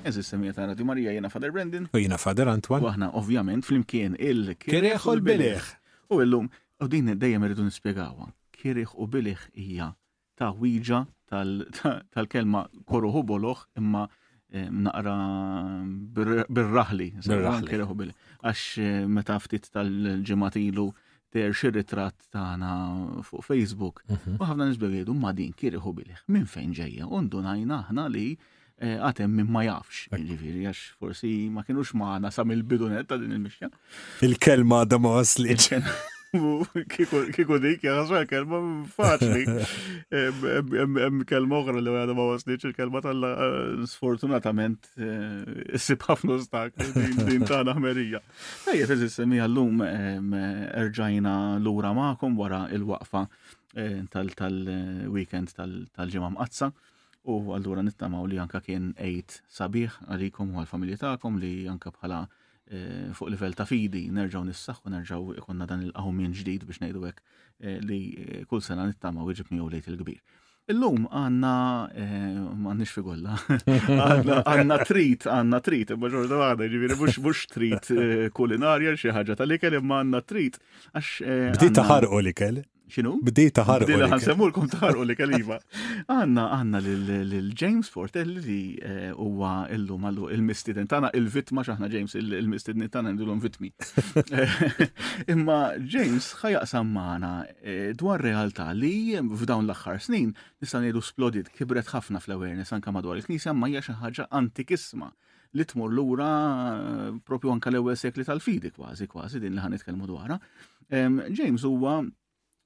Eżis semija ta' Radio Marija jiena Father Brandon. U jiena Father Antoine. U aħna ovvjament flimkien il-Kirieħ u l-Bilih. U illum, u din dejjem irridu nispjegawha. Kirieħ u Bilih hija taħwiġa tal-kelma koruħu boloħ imma eh, naqra bir-raħli. Bir-raħli. Għax eh, meta ftit tal-ġimgħat ilu ter xi ritratt tagħna fuq Facebook. U ħafna nies bdew jgħidu ma din kiriħu bilih. Minn fejn ġejja? U ndunajna aħna li eh, għad hemm min ma jafx, jiġifieri għax forsi ma kinux magħna sa mill-bidunet ta' din il-mixja. Il-kelma għadha ma waslitx. Kieku dik, jaħasra kelma faċli. Hemm kelma oħra li għadha ma waslitx, il-kelma tal eh, sfortunatament eh, issib ħafna ostakli din tagħna ħmerija. Ejja, eżis semija llum erġajna lura magħkom wara il-waqfa eh, tal-weekend tal-ġimgħa mqazza. U allura nittamaw li anka kien għid sabiħ għalikom u għal-familji tagħkom li anka bħala eh, fuq livell ta' fidi nerġgħu nissaħħu nerġgħu ikonna dan il-qawmien ġdid biex ngħidu hekk eh, li eh, kull sena nittamaw iġib miegħu lejt il-kbir. Illum għanna, m'għandniex figolla, għanna trit, għanna trit, imma ġorta għadha, ġifieri mhux mhux trit kulinarja xi ħaġa tal-ikel imma għandna trit għax. Bdiet taħarqu l-ikel. Xinu? Bdejt taħarqu. Bdejna ħansemmulkom taħarqu li kaliva. Għanna għanna lil James Portelli li eh, huwa illum għallu il-mistiden tagħna il-vittma x'aħna James il-mistiden tagħna ndilhom vittmi. Imma James ħajaqsam magħna eh, dwar realtà li f'dawn l-aħħar snin nista' ngħidu splodit kibret ħafna fl-awareness anke madwar il-Knisja ma hija xi ħaġa antikissma li tmur lura eh, propju anka l-ewwel sekli tal-fidi kważi kważi din li ħan nitkellmu dwarha. James huwa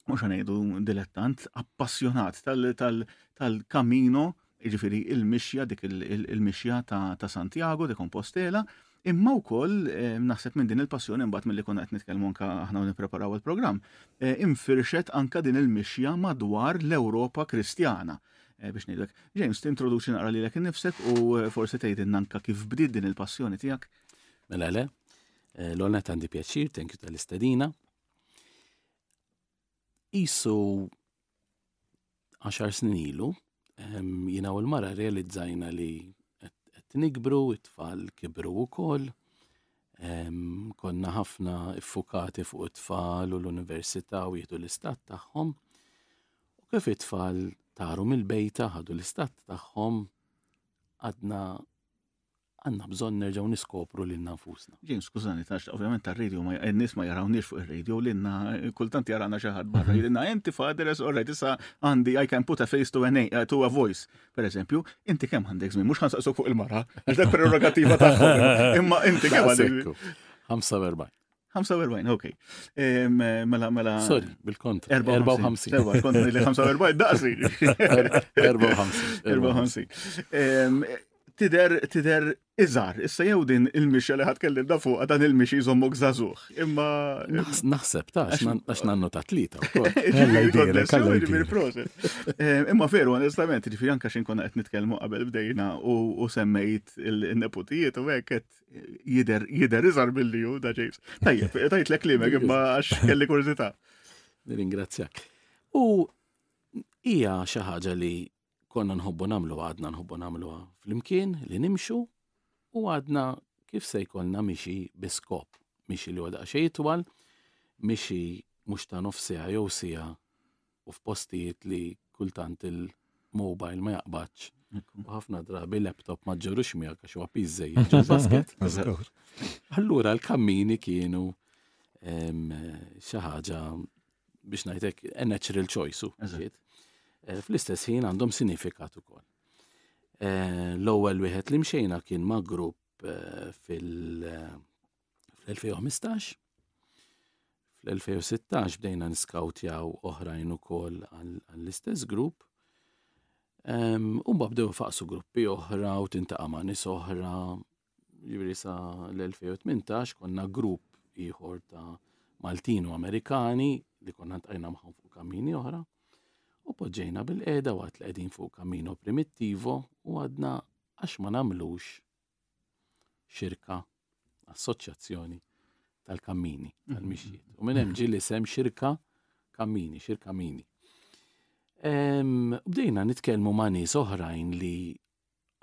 mhux ngħidu dilettant, appassjonat tal-Camino, jiġifieri il-mixja dik il-mixja ta' Santiago de Compostela, imma wkoll naħseb minn din il-passjoni mbagħad milli konna qed nitkellmu anka aħna u nippreparaw il-programm, eh, infirxet anka din il-mixja madwar l-Ewropa Kristjana. Eh, biex ngħidlek. James, tintroduċi naqra lilek innifsek u eh, forsi tgħidilna anka kif bdiet din il-passjoni tiegħek. Mela le, eh, l-għonet għandi pjaċir, thank you tal-istedina. Isu 10 snin ilu, jiena u l-mara realizzajna li qed nikbru, it-tfal kibru wkoll, konna ħafna iffukati fuq it-tfal u l-università u jieħdu l-istat tagħhom. U kif it-tfal taru mill-bejta ħadu l-istat tagħhom għadna għandna bżonn nerġgħu niskopru lilna nfusna. James, skużani, tax, ovvjament tar-radio ma n-nies ma jarawniex fuq ir-radio lilna kultant jarana xi ħadd barra jgħidilna inti father all right issa għandi I can put a face to a name, eh, to a voice. Per eżempju, inti kemm għandek żmien, mhux ħansaqsuk fuq il-mara, għax dak prerogativa tagħhom. Imma inti kemm għandek. 45. 45, ok. Mela, mela. Sorry, bil-kontra. 54. Sewa, kont li 45, daqsi. 54. 54. Tider, tider iżar, issa jew din il-mixja li ħatkellimna fuq dan il-mixi jżommok żagħżugħ. Imma. Naħseb ta' għax nannu ta' tlieta wkoll. Imma veru, onestament, ġifieri anke x'in konna qed nitkellmu qabel bdejna u semmejt il-neputijiet u hekk qed jider jider iżgħar milli hu da James. Tajjeb, tajtlek klimek imma għax kelli kurżità. Nirringrazzjak. U hija xi ħaġa li konna nħobbu nagħmlu għadna nħobbu nagħmluha flimkien li nimxu u għadna kif se jkollna mixi bi skop, mixi li huwa daqsxejn itwal, mixi mhux ta' nofs siegħa jew siegħa u f'postijiet li kultant il-mobile ma jaqbadx. U ħafna drabi laptop ma ġġorrux miegħek għax huwa piż żejjed ġol-basket. Allura l-kammini kienu xi ħaġa biex ngħidlek a natural choice. Eh, fl-istess ħin għandhom sinifikat ukoll. Eh, l-ewwel wieħed li mxejna kien ma' grupp eh, fil-2015. Fl-2016 bdejna niskautjaw oħrajn ukoll għall-istess grupp. U bdew faqsu gruppi oħra u tintaqa' ma' nies oħra. Ġifieri sa l-2018 konna grupp ieħor ta' Maltin u Amerikani li konna ntajna magħhom fuq kammini oħra. U poġġejna bil-qeda waqt li qegħdin fuq Camino Primitivo u għadna għax ma nagħmlux xirka assoċjazzjoni tal-kammini, tal-mixjiet. U minn hemm ġie l-isem xirka kammini, xirka mini. Bdejna nitkellmu ma' nies oħrajn li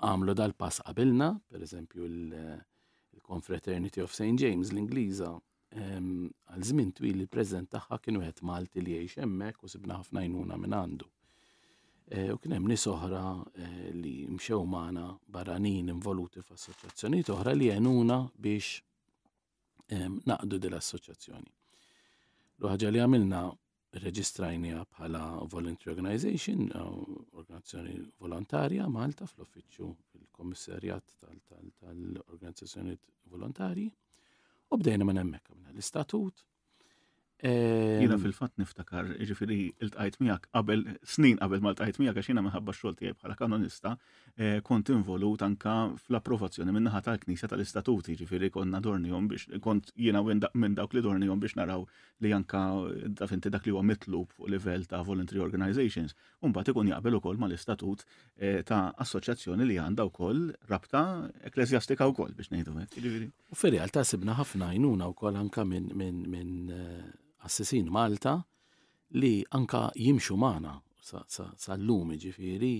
għamlu dal-pass qabilna, per eżempju il-Confraternity of St. James, l-Ingliża, għal żmien twil il-president tagħha kien wieħed Malti li jgħix hemmhekk u sibna ħafna għajnuna minn għandu. E, u kien hemm nies oħra e, li mxew magħna barranin involuti f'assoċjazzjonijiet oħra li għenuna biex naqdu din l-assoċjazzjoni. L-ħaġa li għamilna Irreġistrajniha bħala voluntary organization, organizzazzjoni volontarja Malta fl-uffiċċju fil-kommissarjat tal-organizzazzjoni volontarji. U bdejna minn hemmhekk għamilna l-istatut. Jiena fil-fatt niftakar, jiġifieri iltqajt miegħek qabel snin qabel ma ltqajt miegħek għax jiena minħabba x-xogħol tiegħi bħala kanonista eh, kont involut anka fl-approvazzjoni min-naħa tal-Knisja tal-Istatuti, jiġifieri konna dornihom biex kont jiena minn dawk li dornihom biex naraw li anka taf inti dak li huwa mitlub fuq livell ta' voluntary organizations, u mbagħad ikun jaqbel ukoll mal-istatut eh, ta' assoċjazzjoni li għandha wkoll rabta ekkleżjastika wkoll biex ngħidu hekk. Jiġifieri. U fir-realtà sibna ħafna għajnuna wkoll anka minn min, min eh, Assisin Malta li anka jimxu magħna sal-lum ġifieri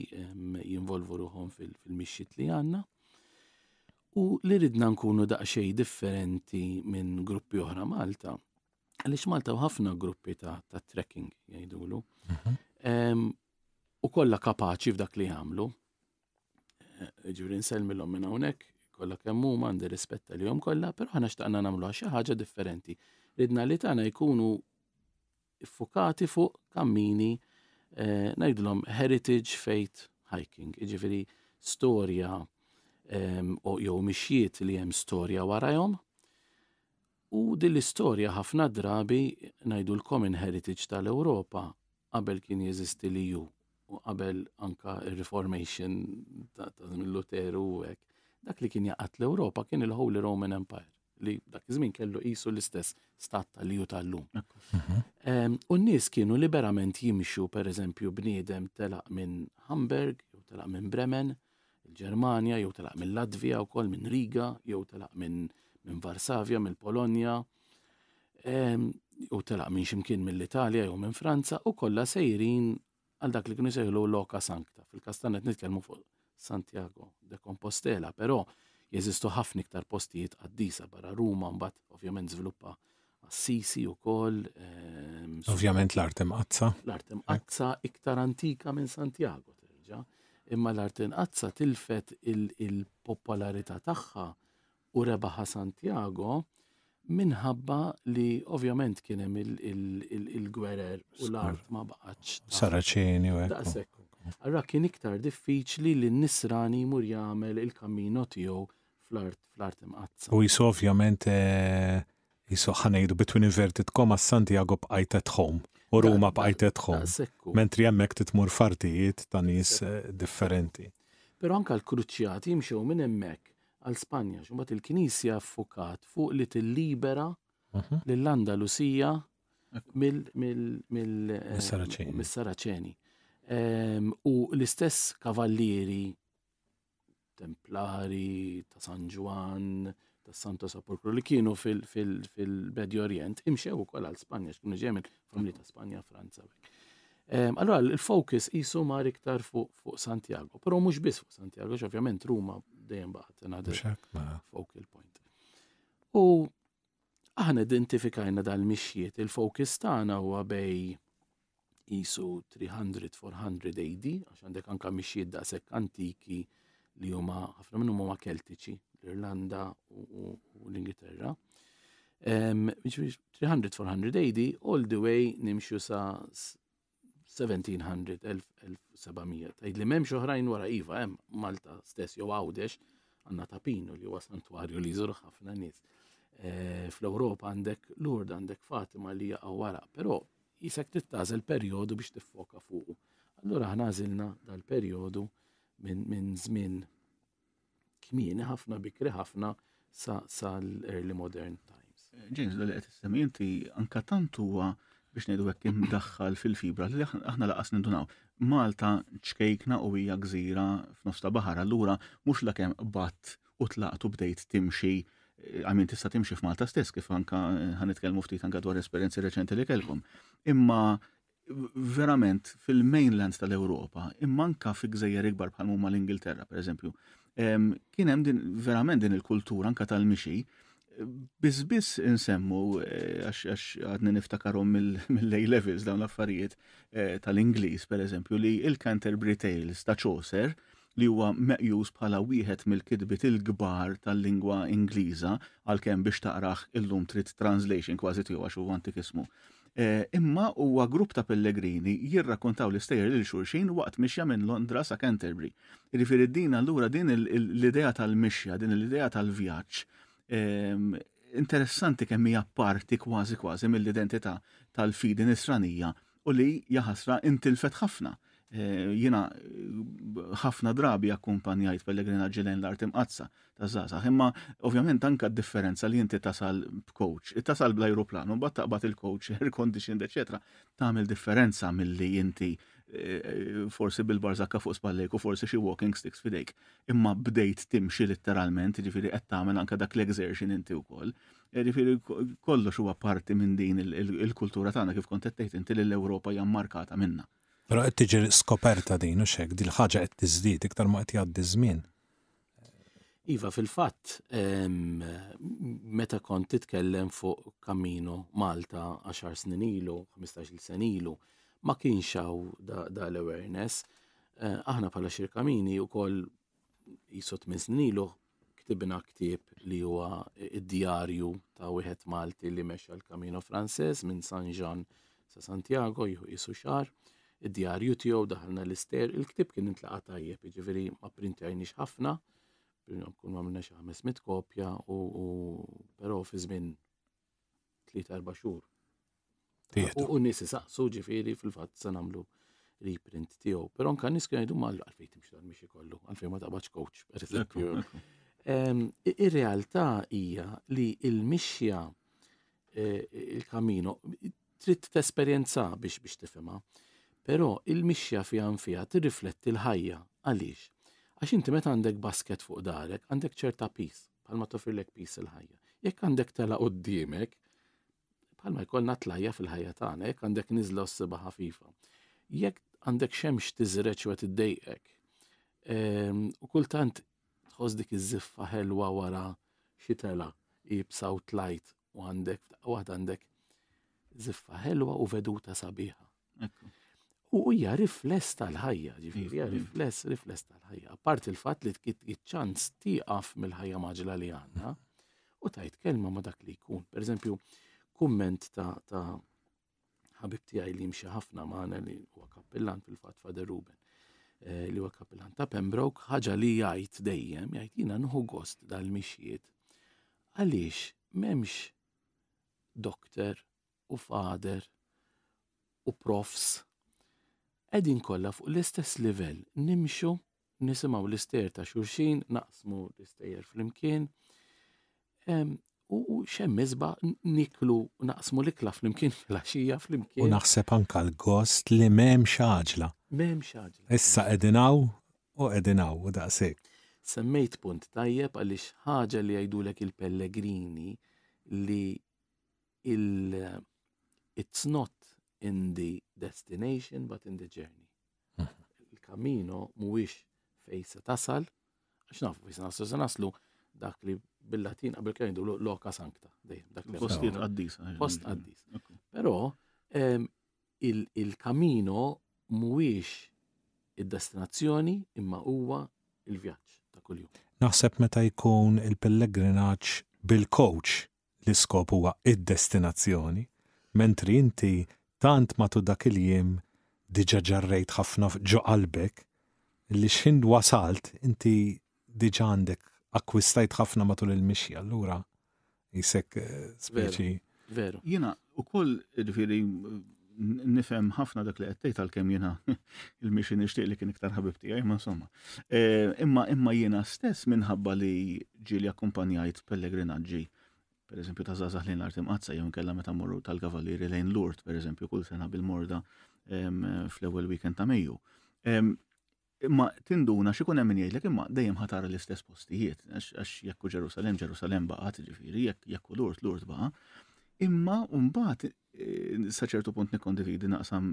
jinvolvu ruħhom fil-mixjiet li għandna. U li ridna nkunu daqsxejn differenti minn gruppi oħra Malta, għaliex Malta u ħafna gruppi ta', ta trekking jgħidulu. Mm U kollha kapaċi f'dak li jagħmlu. Eh, ġifieri nsellmilhom minn hawnhekk, kollha kemm huma għandi rispett għalihom kollha, però aħna xtaqna nagħmluha xi ħaġa differenti. Ridna li tagħna jkunu iffukati fuq kammini eh, ngħidulhom heritage faith hiking, jiġifieri storja ehm, jew mixjiet li hemm storja warajhom. U din l-istorja ħafna drabi ngħidu l-common heritage tal-Ewropa qabel kien jeżisti li ju u qabel anka il-Reformation ta' Luteru u hekk. Dak li kien jaqat l-Ewropa kien il-Holy Roman Empire li dak iż-żmien kellu qisu l-istess stat tal-ju tal-lum. Mhm. U n-nies kienu liberament jimxu, per eżempju, bniedem telaq minn Hamburg, jew telaq minn Bremen, il-Ġermanja, jew telaq minn Latvija wkoll minn Riga, jew telaq minn minn Varsavja, mill-Polonja, jew telaq minn ximkien mill-Italja jew minn Franza u kollha sejrin għal dak li kienu jsejħlu loka sancta. Fil-każ tagħna qed nitkellmu fuq Santiago de Compostela, però jeżistu ħafna iktar postijiet qaddisa barra Ruma mbagħad ovvjament żviluppa Assisi wkoll. Ehm, ovvjament l-art imqazza. L-art imqazza iktar antika minn Santiago terġa', imma l-art imqazza tilfet il-popolarità tagħha u rebaħa Santiago minħabba li ovvjament kien hemm il-gwerer u l-art ma baqgħetx. Saraċeni u hekk. Daqshekk. Allura kien iktar diffiċli li n-nisrani jmur jagħmel il-kammino tiegħu fl-art fl-art imqaddsa. U jisu ovvjament eh, jisu ħanejdu between inverted commas Santiago bqajt at home u Ruma bqajt at home. Mentri hemmhekk titmur f'artijiet ta' nies eh, differenti. Però anka l-kruċjati jimxew minn hemmhekk għal Spanja, xumbat il-Knisja ffukat fuq li tillibera mhm. lill-Andalusija mill-Saraċeni. Ehm, u l-istess kavallieri Templari, ta' San Ġwann, ta' Santo Sepolcro li kienu fil-Medju Orient, imxew ukoll għal Spanja, x'kienu ġej minn familji ta' Spanja, Franza. Ehm, allora il-focus qisu mar iktar fuq Santiago, però mhux biss fuq Santiago, ovvjament Ruma dejjem baqgħet another mela. focal point. U aħna identifikajna dal-mixjiet, il-focus tagħna huwa bej qisu 300-400 AD, għax għandek anka mixjiet daqshekk antiki li huma ħafna minnhom huma Keltiċi, l-Irlanda u l-Ingilterra. 300-400 AD all the way nimxu sa 1700, 1700. Tgħid li m'hemmx oħrajn wara iva, hemm Malta stess jew Għawdex għandna Tapinu li huwa santwarju li jżur ħafna nies. Eh, Fl-Ewropa għandek Lourdes, għandek Fatima li jaqgħu wara, però jisek trid tagħżel perjodu biex tiffoka fuqu. Allura aħna għażilna dal-perjodu minn min żmien kmieni ħafna bikri ħafna sa sal-early modern times. James, li qed issemmi inti anka tant huwa biex ngħidu hekk imdaħħal fil-fibra li aħna laqas nindunaw. Malta ċkejkna u hija gżira f'nofs ta' baħar, allura mhux lakemm qbadt u tlaqt u bdejt timxi għamin tista' timxi f'Malta stess kif anka eh, ħanitkellmu ftit anka dwar esperjenzi reċenti li kellkom. Imma verament fil-mainland tal-Ewropa, imma anka fi gżejjer ikbar bħal huma l-Ingilterra, pereżempju. Kien hemm din verament din il-kultura anka tal-mixi. Biss biss insemmu eh, għax għadni niftakarhom mill-A levels dawn l-affarijiet eh, tal-Ingliż pereżempju li il-Canterbury Tales ta' Chaucer li huwa meqjus bħala wieħed mill-kitbiet il-kbar tal-lingwa Ingliża għalkemm biex taqrah illum trid translation kważi tiegħu għax huwa antikismu. Eh, imma huwa grupp ta' pellegrini jirrakkontaw l-istejjer lil xulxin waqt mixja minn Londra sa Canterbury. Jiġifieri din allura din l-idea tal-mixja, din l-idea tal-vjaġġ ehm, interessanti kemm hija parti kważi kważi mill-identità tal-fidi nisranija u li jaħasra intilfet ħafna. Eh, jiena eh, ħafna drabi akkumpanjajt pellegrinaġġi lejn l-art imqaddsa ta' żgħażagħ, imma ovvjament anka d-differenza li inti tasal b'coach, tasal bl-ajruplan, u mbagħad taqbad il-coach, air conditioned, eċetera, tagħmel differenza milli inti eh, forsi bil-barzakka fuq spallejk u forsi xi walking sticks fidejk. Imma bdejt timxi letteralment, ġifieri qed tagħmel anka dak l-exertion inti wkoll. Ġifieri kollox huwa parti minn din il-kultura tagħna kif kont qed tgħid inti li l-Ewropa hija mmarkata minnha. Però qed tiġi skoperta din u xek, dil ħaġa qed tiżdied iktar ma qed jgħaddi żmien. Iva, fil-fatt, meta kont titkellem fuq Camino Malta 10 snin ilu, 15 sena ilu, ma kienx hawn da, da l-awareness. Eh, aħna bħala xirkamini wkoll qisu tmien snin ilu ktibna ktieb li huwa id-djarju ta' wieħed Malti li mexa l-Camino Frances minn San Jean sa Santiago jieħu qisu xahar. Id-djarju tiegħu daħalna l-ister, il-ktieb kien intlaqa' tajjeb, jiġifieri ma printajniex ħafna, kun għamilna xi 500 kopja u però fi żmien 3-4 xhur. U n-nies isaqsu ġifieri fil-fatt se nagħmlu reprint tiegħu. Però anke nies kienu jgħidu ma għalfejn timxi dan mixi kollu, għalfejn ma taqbadx coach, per eżempju. Ir-realtà hija li il-mixja eh, il-kamino trid tesperjenza biex biex tifhimha. Però il-mixja fiha nfiha tirrifletti l-ħajja. Għaliex? Għax inti meta għandek basket fuq darek, għandek ċerta piż, bħalma toffrilek piż il-ħajja. Jekk għandek tela quddiemek, bħalma jkollna tlajja fil-ħajja tagħna, jekk għandek niżla u ssiba ħafifa. Jekk għandek xemx tiżreġ u qed iddejqek, ehm, u kultant tħoss dik iż-żiffa ħelwa wara xi tela iebsa u tlajt u għandek waħda għandek żiffa ħelwa u veduta sabiħa. U hija rifless tal-ħajja, ġifieri hija rifless, rifless tal-ħajja. Apart il-fatt li tkit ċans tieqaf mill-ħajja maġla li għandna u tajt kelma ma dak li jkun. Per eżempju, kumment ta' ta' ħabib tiegħi li jimxi ħafna magħna li huwa kappillan fil-fatt Father Ruben eh, li huwa kappillan ta' Pembroke, ħaġa li jgħid dejjem, jgħid jiena nħu gost dal-mixjiet għaliex m'hemmx doktor u father u profs qegħdin kollha fuq l-istess livell nimxu nisimgħu l-istejjer ta' xulxin, naqsmu l-istejjer flimkien. U xemm isba niklu naqsmu l-ikla flimkien fil-għaxija flimkien. U naħseb anka l-gost li m'hemmx għaġla. M'hemmx għaġla. Issa qegħdin hawn u qegħdin hawn u daqshekk. Semmejt punt tajjeb għaliex ħaġa li jgħidulek il-pellegrini li il it's not in the destination but in the journey. Mhm. Il-kamino mhuwiex fejn se tasal, għax nafu fejn se naslu, se naslu dak li bil-Latin qabel kienu jgħidu loca sancta, dejjem dak li Postijiet qaddis. Post qaddis. Però il-kamino mhuwiex id-destinazzjoni imma huwa il-vjaġġ ta' kuljum. Naħseb meta jkun il-pellegrinaġġ bil-coach l-iskop huwa id-destinazzjoni, mentri inti tant matul dak il-jiem diġà ġarrejt ħafna ġo qalbek li x'ħin wasalt inti diġà għandek akkwistajt ħafna matul il-mixja, allura jisek eh, speċi. Veru. Jiena ukoll ġifieri nifhem ħafna dak li qed tgħid għalkemm jiena il-mixi nixtieq li kien iktar ħabib tiegħi, ma insomma. Eh, imma imma jiena stess minħabba li ġieli akkumpanjajt pellegrinaġġi per eżempju ta' żgħażagħ lejn l-art imqaddsa jew inkella meta mmorru tal-Kavallieri lejn Lourdes, per eżempju, kull sena bil-morda fl-ewwel weekend ta' Mejju. Imma tinduna x'ikun hemm min jgħidlek imma dejjem ħa tara l-istess postijiet, għax jekk hu Ġerusalemm, Ġerusalemm baqgħet, ġifieri, jekk hu Lourdes, Lourdes baqa'. Imma mbagħad eh, sa ċertu punt nikkondividi naqsam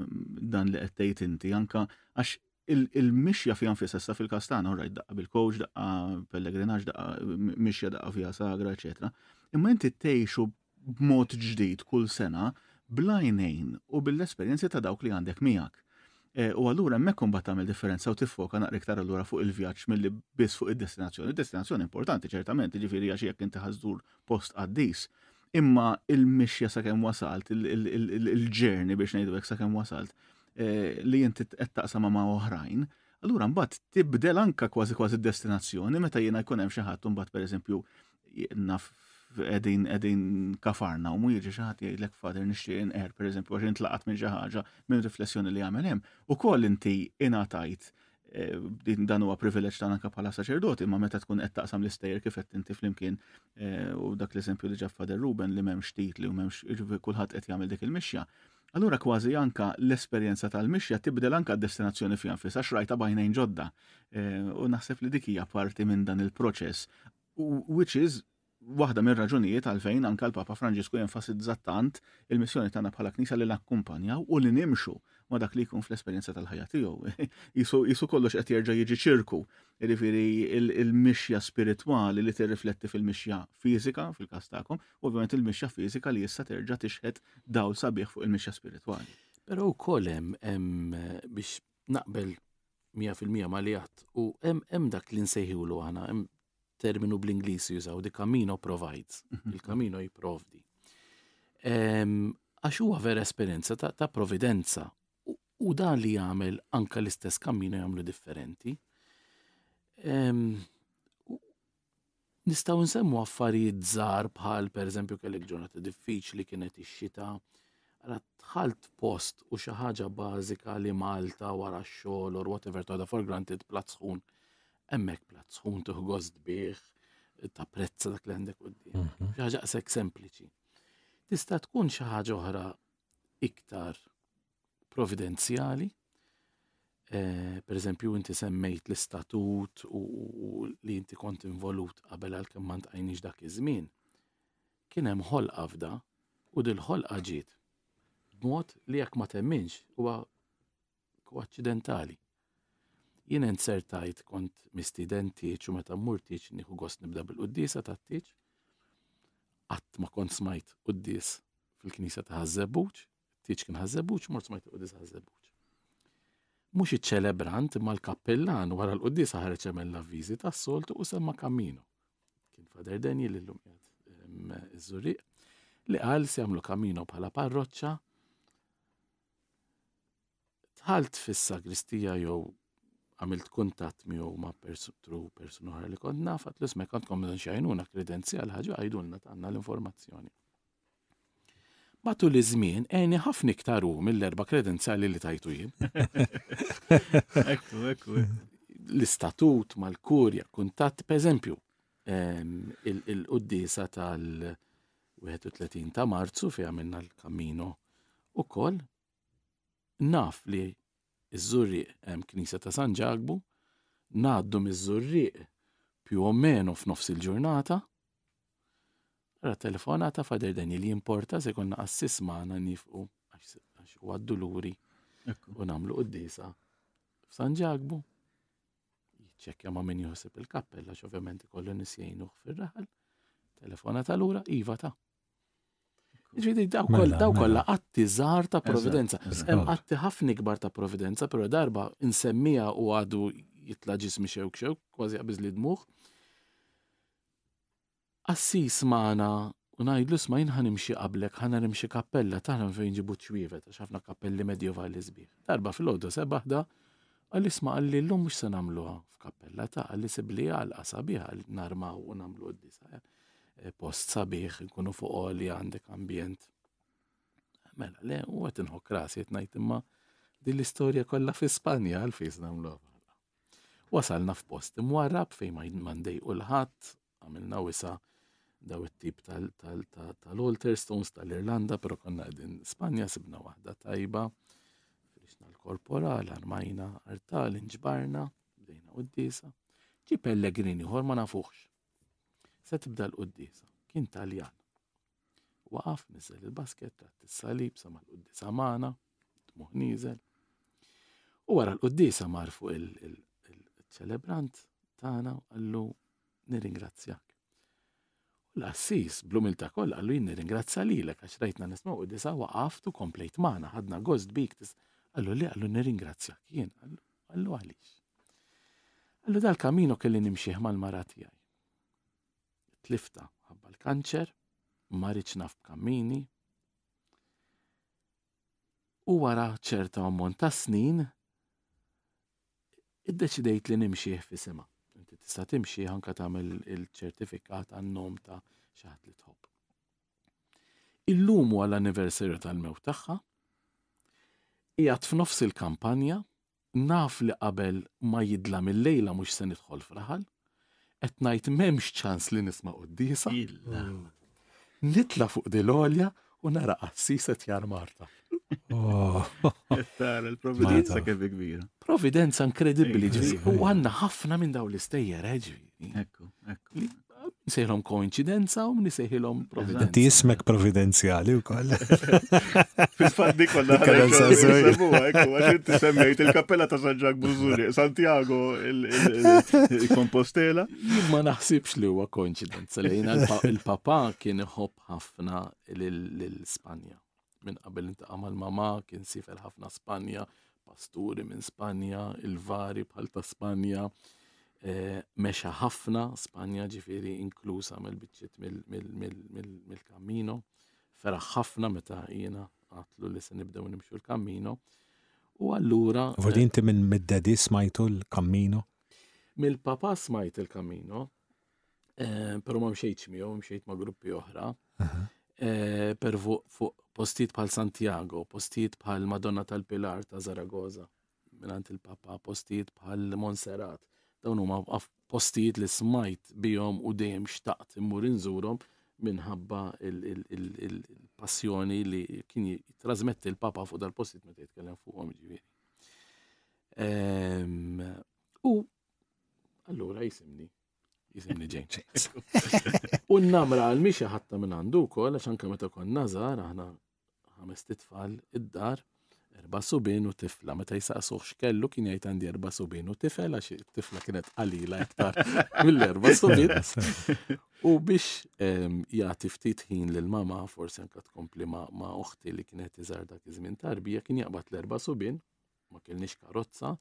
dan li qed tgħid inti anka għax Il-mixja fiha nfisha sa fil-każ tagħna, rajt daqqa bil-coach, daqqa pellegrinaġġ, daqqa mixja, daqqa via sagra, eċetera. Imma inti tgħixu b'mod ġdid kull sena bl-għajnejn u bil-esperjenzi ta' dawk li għandek miegħek. E, u allura hemmhekk imbagħad tagħmel differenza u tiffoka naqra iktar allura fuq il-vjaġġ milli biss fuq id-destinazzjoni. Id-destinazzjoni importanti ċertament, jiġifieri għax jekk inti ħa żżur post qaddis. Imma il-mixja sakemm wasalt, il-journey biex ngħidu hekk sakemm wasalt, e, li inti qed taqsam ma' oħrajn, allura mbagħad tibdel anka kważi kważi d-destinazzjoni meta jiena jkun hemm xi ħadd mbagħad pereżempju naf qegħdin qegħdin kafarna u mu jiġi xi ħadd jgħidlek Father nixtieq inqer pereżempju għax intlaqat minn xi ħaġa minn riflessjoni li għamel hemm. Ukoll inti ingħatajt eh, din dan huwa privileġġ tagħna anke bħala saċerdoti, imma meta tkun qed taqsam l-istejjer kif qed inti flimkien eh, u dak l-eżempju li ġab Father Ruben li m'hemmx titli u m'hemmx jiġifieri kulħadd qed jagħmel dik il-mixja. Allura kważi anka l-esperjenza tal-mixja tibdel anka d-destinazzjoni fiha nfisha għax rajta b'għajnejn ġodda. Eh, u naħseb li dik hija parti minn dan il-proċess which is waħda mir-raġunijiet għalfejn anka l-Papa Franġisku jenfasizza tant il-missjoni tagħna bħala Knisja li nakkumpanjaw u li nimxu ma' dak li jkun fl-esperjenza tal-ħajja tiegħu. Jisu kollox qed jerġa' jiġi ċirku, jiġifieri il-mixja spiritwali li tirrifletti fil-mixja fiżika fil-każ tagħkom, u ovvjament il-mixja fiżika li issa terġa' tixħet dawl sabiħ fuq il-mixja spiritwali. Però wkoll hemm biex naqbel 100% ma li għadt u hemm dak li nsejħulu aħna, hemm terminu bl-Ingliż jużaw, the Camino provides, mhm. il-Camino jipprovdi. Għax huwa vera esperjenza ta', ta providenza u dan li jagħmel anka l-istess Camino jagħmlu differenti. Nistgħu nsemmu affarijiet żgħar bħal pereżempju kellek ġurnata diffiċli kienet ix-xita, Ara dħalt post u xi ħaġa bażika li Malta wara x-xogħol or whatever toħda for granted platt sħun. Hemmhekk platt sħun tieħu gost bih, tapprezza dak li għandek quddiem. Mhm. Xi ħaġa qsek sempliċi. Tista' tkun xi ħaġa oħra iktar providenzjali. Eh, per eżempju, inti semmejt l-istatut u li inti kont involut qabel għalkemm ma ntqajniex dak iż-żmien. Kien hemm ħolqa f'da u dil-ħolqa ġiet b'mod li jekk ma temminx huwa koaċċidentali. Jien inzertajt kont mistieden tieġ u meta mmur tieġ nieħu gost nibda bil-quddiesa tat-tieġ. Qatt ma kont smajt quddies fil-knisja ta' Ħaż-Żebbuġ, Tieġ kien Ħaż-Żebbuġ, mort smajt il-quddies Ħaż-Żebbuġ. Mhux iċ-ċelebrant imma l-kappillan wara l-quddiesa ħareġ jagħmel l-avviżi tas-soltu u semma Camino. Kien Father Daniel illum qiegħed iż-Żurrieq li qal se jagħmlu Camino bħala parroċċa. Dħalt fis-sagristija jew għamilt kuntatt miegħu ma' tru persuna oħra li kont naf, għatlu isma' għandkom bżonn xi għajnuna kredenzjal ħaġa għidulna tagħna l-informazzjoni. Matul iż-żmien għeni ħafna iktar hu mill-erba' kredenzjali li tajtu jien. Ekku, ekku. L-istatut mal-kurja, kuntatt, per eżempju, ehm, il-quddiesa tal-31 ta' Marzu fi għamilna l-Camino ukoll Naf li ż-Żurrieq hemm knisja ta' San Ġakbu, ngħaddu miż-Żurrieq più o meno f'nofs il-ġurnata. Ra telefonata Father Daniel jimporta se jkollna qassis magħna nifqu għax huwa d-duluri u nagħmlu quddiesa f'San Ġakbu. Jiċċekkja ma' min joħseb il-kappella għax ovvjament ikollu nies jgħinuh fir-raħal. Telefonata lura, iva ta' Ġifieri daw mela, mela. kollha atti żgħar ta' providenza. Hemm atti ħafna ikbar ta' providenza, però darba insemmija u għadu jitla' ġismi xewk xewk, kważi qabiż li dmuħ. Assis magħna u ngħidlu sma jien ħanimxi qablek, ħa nimxi kappella tagħna fejn ġibu ċwievet għax ħafna kappelli medjevali sbieħ. Darba fil-għodu sebaħda għalli isma' qalli llum mhux se nagħmluha f'kappella ta' qalli sibli għalqa sabiħa narmaw u nagħmlu d-disa. Eh, post sabiħ, nkunu fuq għoli għandek ambjent. Mela, le, u għet nħok rasi qed ngħid imma din l-istorja kollha fi Spanja għalfejn nagħmluha. Wasalna f'post imwarrab fejn ma ndejqu l-ħadd, għamilna wisa daw it-tip tal-altar stones tal-Irlanda, pero konna qegħdin Spanja sibna waħda tajba, frixna l-korporal, armajna artal, inġbarna, bdejna qudiesa. Ġi pellegrini ieħor ma nafuħx. Se tibda l-quddiesa. Kien Taljan. Waqaf, niżel il-basket, tat is-salib, sama l-quddiesa magħna, dmuħ nieżel. U wara l-quddiesa mar fuq il-ċelebrant tagħna u qallu nirringrazzjak. U l-qassis bl-umiltà kollha qallu jien nirringrazzja lilek għax rajtna nismgħu quddiesa waqaft u komplejt magħna, ħadna gost bik. Qallu le, qallu nirringrazzjak jien. Qallu għaliex. Qallu dal-kamino kelli nimxih mal-mara tiegħi. Tlifta ħabba l-kanċer, ma rridx naf b'kammini. U wara ċerta ammont ta' snin iddeċidejt li nimxih f'isimha. Inti tista' timxi anke tagħmel il-ċertifikat għan-nom ta' xi ħadd li tħobb. Illum huwa l-anniversarju tal-mewt tagħha, qiegħed f'nofs il-kampanja, naf li qabel ma jidlam il-lejla mhux se nidħol f'raħal, qed ngħid m'hemmx ċans li nisma' quddiesa. Nitla' fuq dil-għolja u nara qassis qed jarmarta. Oh. Tara l-providenza kemm kbira. Providenza inkredibbli, ġifieri. U għandna ħafna minn dawn l-istejjer, eh, ġifieri. Ekku, ekku. Nsejħilhom koinċidenza u nsejħilhom providenza. Inti ismek providenzjali wkoll. Fil-fatt dik konna ħana ekku, għax inti semmejt il-kappella ta' San Ġak Bużuri, Santiago il-Compostela. Jien ma naħsibx li huwa koinċidenza li jiena il-papa kien iħobb ħafna lil Spanja. Minn qabel intaqa' mal-mama kien sifer ħafna Spanja, pasturi minn Spanja, il-vari bħal ta' Spanja, eh, mexa ħafna Spanja ġifieri inkluż għamel biċċiet mill-Cammino, feraħ ħafna meta jiena għatlu li se nibdew nimxu l-Cammino. U allura. Vordi inti minn mid-dedi smajtu l-Cammino? Mill-papa smajt il-Cammino, Eh, pero ma mxejtx miegħu, mxejt ma' gruppi oħra. Eh, per fuq postijiet bħal Santiago, postijiet bħal Madonna tal-Pilar ta' Zaragoza, mingħand il-Papa, postijiet bħal Monserrat. Dawn huma postijiet li smajt bihom u dejjem xtaqt immur inżurhom minħabba il-passjoni li kien jitrasmetti l-Papa fuq dal-postijiet meta jitkellem fuqhom ġifieri. Ehm, u allura jisimni Jisimni James. U n-namra għal-mixi ħatta minn għandu wkoll għax anke meta konna żgħar aħna ħames titfal id-dar, erba' subien u tifla. Meta jisaqsuh x'kellu kien jgħid għandi erba' subien u tifel għax it-tifla kienet qalila iktar mill-erba' subien. U biex ehm, jagħti ftit ħin lil mama forsi anke tkompli ma' oħti li kienet iżgħar dak iż-żmien tarbija kien jaqbad l-erba' subien ma kellniex karozza,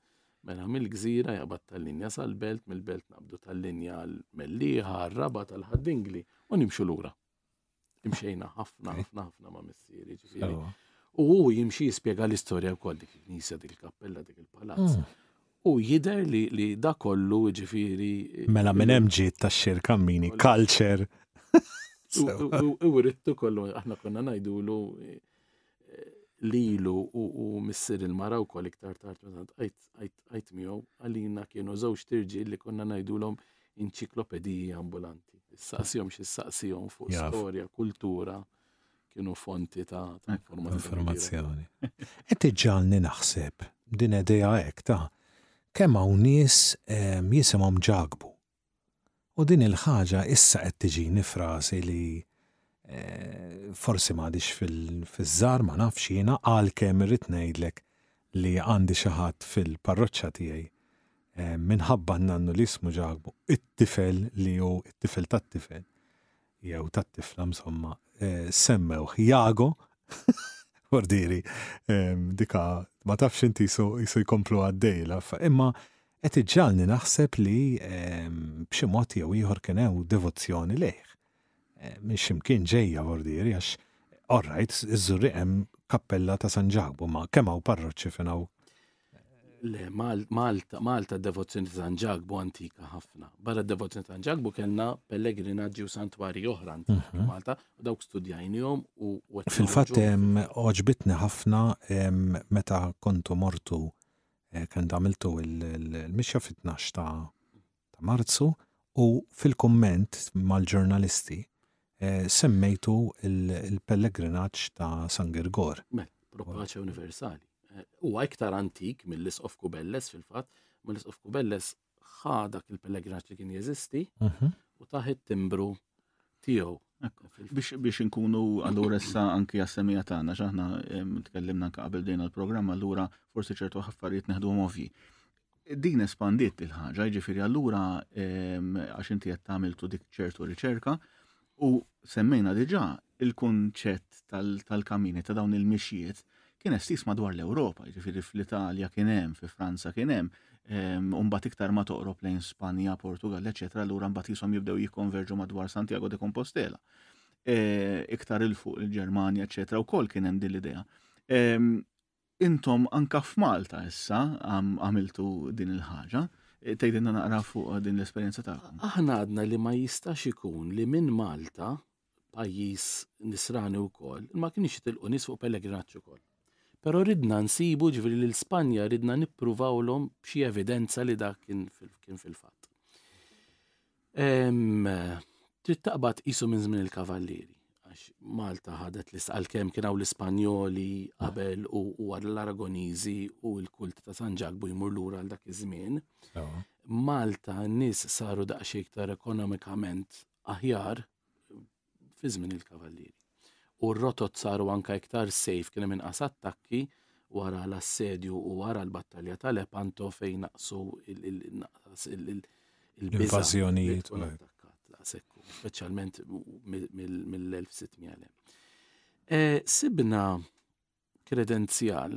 mela mill-gżira jaqbad tal-linja sal-belt, mill-belt naqbdu tal-linja għal-Mellieħa, għar-Rabat, għal-Ħad-Dingli u nimxu lura. Imxejna ħafna, ħafna, ħafna ma' missieri, ġifieri. U hu jimxi jispjega l-istorja wkoll dik il-knisja, dik il-kappella, dik il-palazz. Mm. U jider li, li da kollu ġifieri. Mela minn hemm ġiet tax-xir kammini, culture. U rittu kollu, aħna konna ngħidulu eh, lilu u missier il-mara wkoll iktar tard meta għajt miegħu għalina kienu żewġ tirġiel li konna ngħidulhom inċiklopediji ambulanti. Saqsihom xi saqsihom fuq storja, kultura, kienu fonti ta' informazzjoni. Qed iġġalni naħseb din idea hekk ta' kemm hawn nies ehm, jisimhom ġagbu U din il-ħaġa issa qed tiġini f'rasi li forsi m'għadix fiż-żgħar ma nafx jiena għalkemm irrid ngħidlek li għandi xi ħadd fil-parroċċa tiegħi minħabba n-nannu li jismu Ġakbu, it-tifel li hu t-tifel tat-tifel jew tat-tifla insomma, semmewh Jago Vordieri, dika ma tafx inti jisu jkomplu għaddej imma qed iġġagħalni naħseb li b'xi mod jew ieħor kien hemm devozzjoni lejh. Minn x'imkien ġejja vordieri għax all right, iż-Żurrieq hemm kappella ta' San Ġakbu, ma kemm hawn parroċċi fejn hawn Le, Malta, Malta devozzjoni ta' San Ġakbu antika ħafna. Barra devozzjoni ta' San Ġakbu kellna pellegrinaġġi u santwarji oħra antika mhm. Malta, u dawk studjajnihom u Fil-fatt għoġbitni ħafna meta kontu mortu eh, kien għamiltu il-mixja fit-12 ta' Marzu u fil-kumment mal-ġurnalisti eh, semmejtu il-pellegrinaġġ ta' San Girgor. Mela, pro pace universali. Eh, huwa iktar antik mill-Isqof Kubelles fil-fatt, ma l-Isqof Kubelles ħa dak il-pellegrinaġġ li kien jeżisti mhm. u taħ it-timbru tiegħu. Biex inkunu allura issa anki għas-semija tagħna x'aħna tkellimna anke qabel dejna l-programm allura forsi ċertu affarijiet neħduhom ovvji. Din espandiet il-ħaġa, jiġifieri allura għax inti qed tagħmiltu dik ċertu riċerka u semmejna diġà il-kunċett tal-kamini ta' dawn il-mixjiet kien estis madwar l-Ewropa, jiġifieri fl-Italja kien hemm, fi Franza kien hemm, u mbagħad iktar ma toqrob lejn Spanja, Portugal, eċetera, allura mbagħad jisom jibdew jikkonverġu madwar Santiago de Compostela. E, iktar il fuq il-Ġermanja, eċetera, wkoll kien hemm din l-idea. Intom anka f'Malta issa għamiltu din il-ħaġa. E, tgħidilna naqra fuq din l-esperjenza tagħkom. Aħna għadna li ma jistax ikun li minn Malta pajjiż nisrani wkoll, ma kienx jitilqu nies fuq pellegrinaġġ ukoll. Però ridna nsibu ġifieri lil Spanja ridna nippruvawlhom b'xi evidenza li dak kien fil-fatt. Trid taqbad qisu minn żmien il-Kavallieri għax Malta ħadet l għalkemm kien hawn l-Ispanjoli qabel u l-Aragoniżi u l-kult ta' San Ġakbu jmur lura għal dak iż-żmien. Malta n-nies saru daqsxejn iktar ekonomikament aħjar fi żmien il-Kavallieri. U r-rotot saru anka iktar safe kien hemm inqas attakki wara l-assedju u wara l-battalja ta' Lepanto fejn naqsu l-invażjonijiet. Speċjalment mill-1600 eh, Sibna Kredenzjal.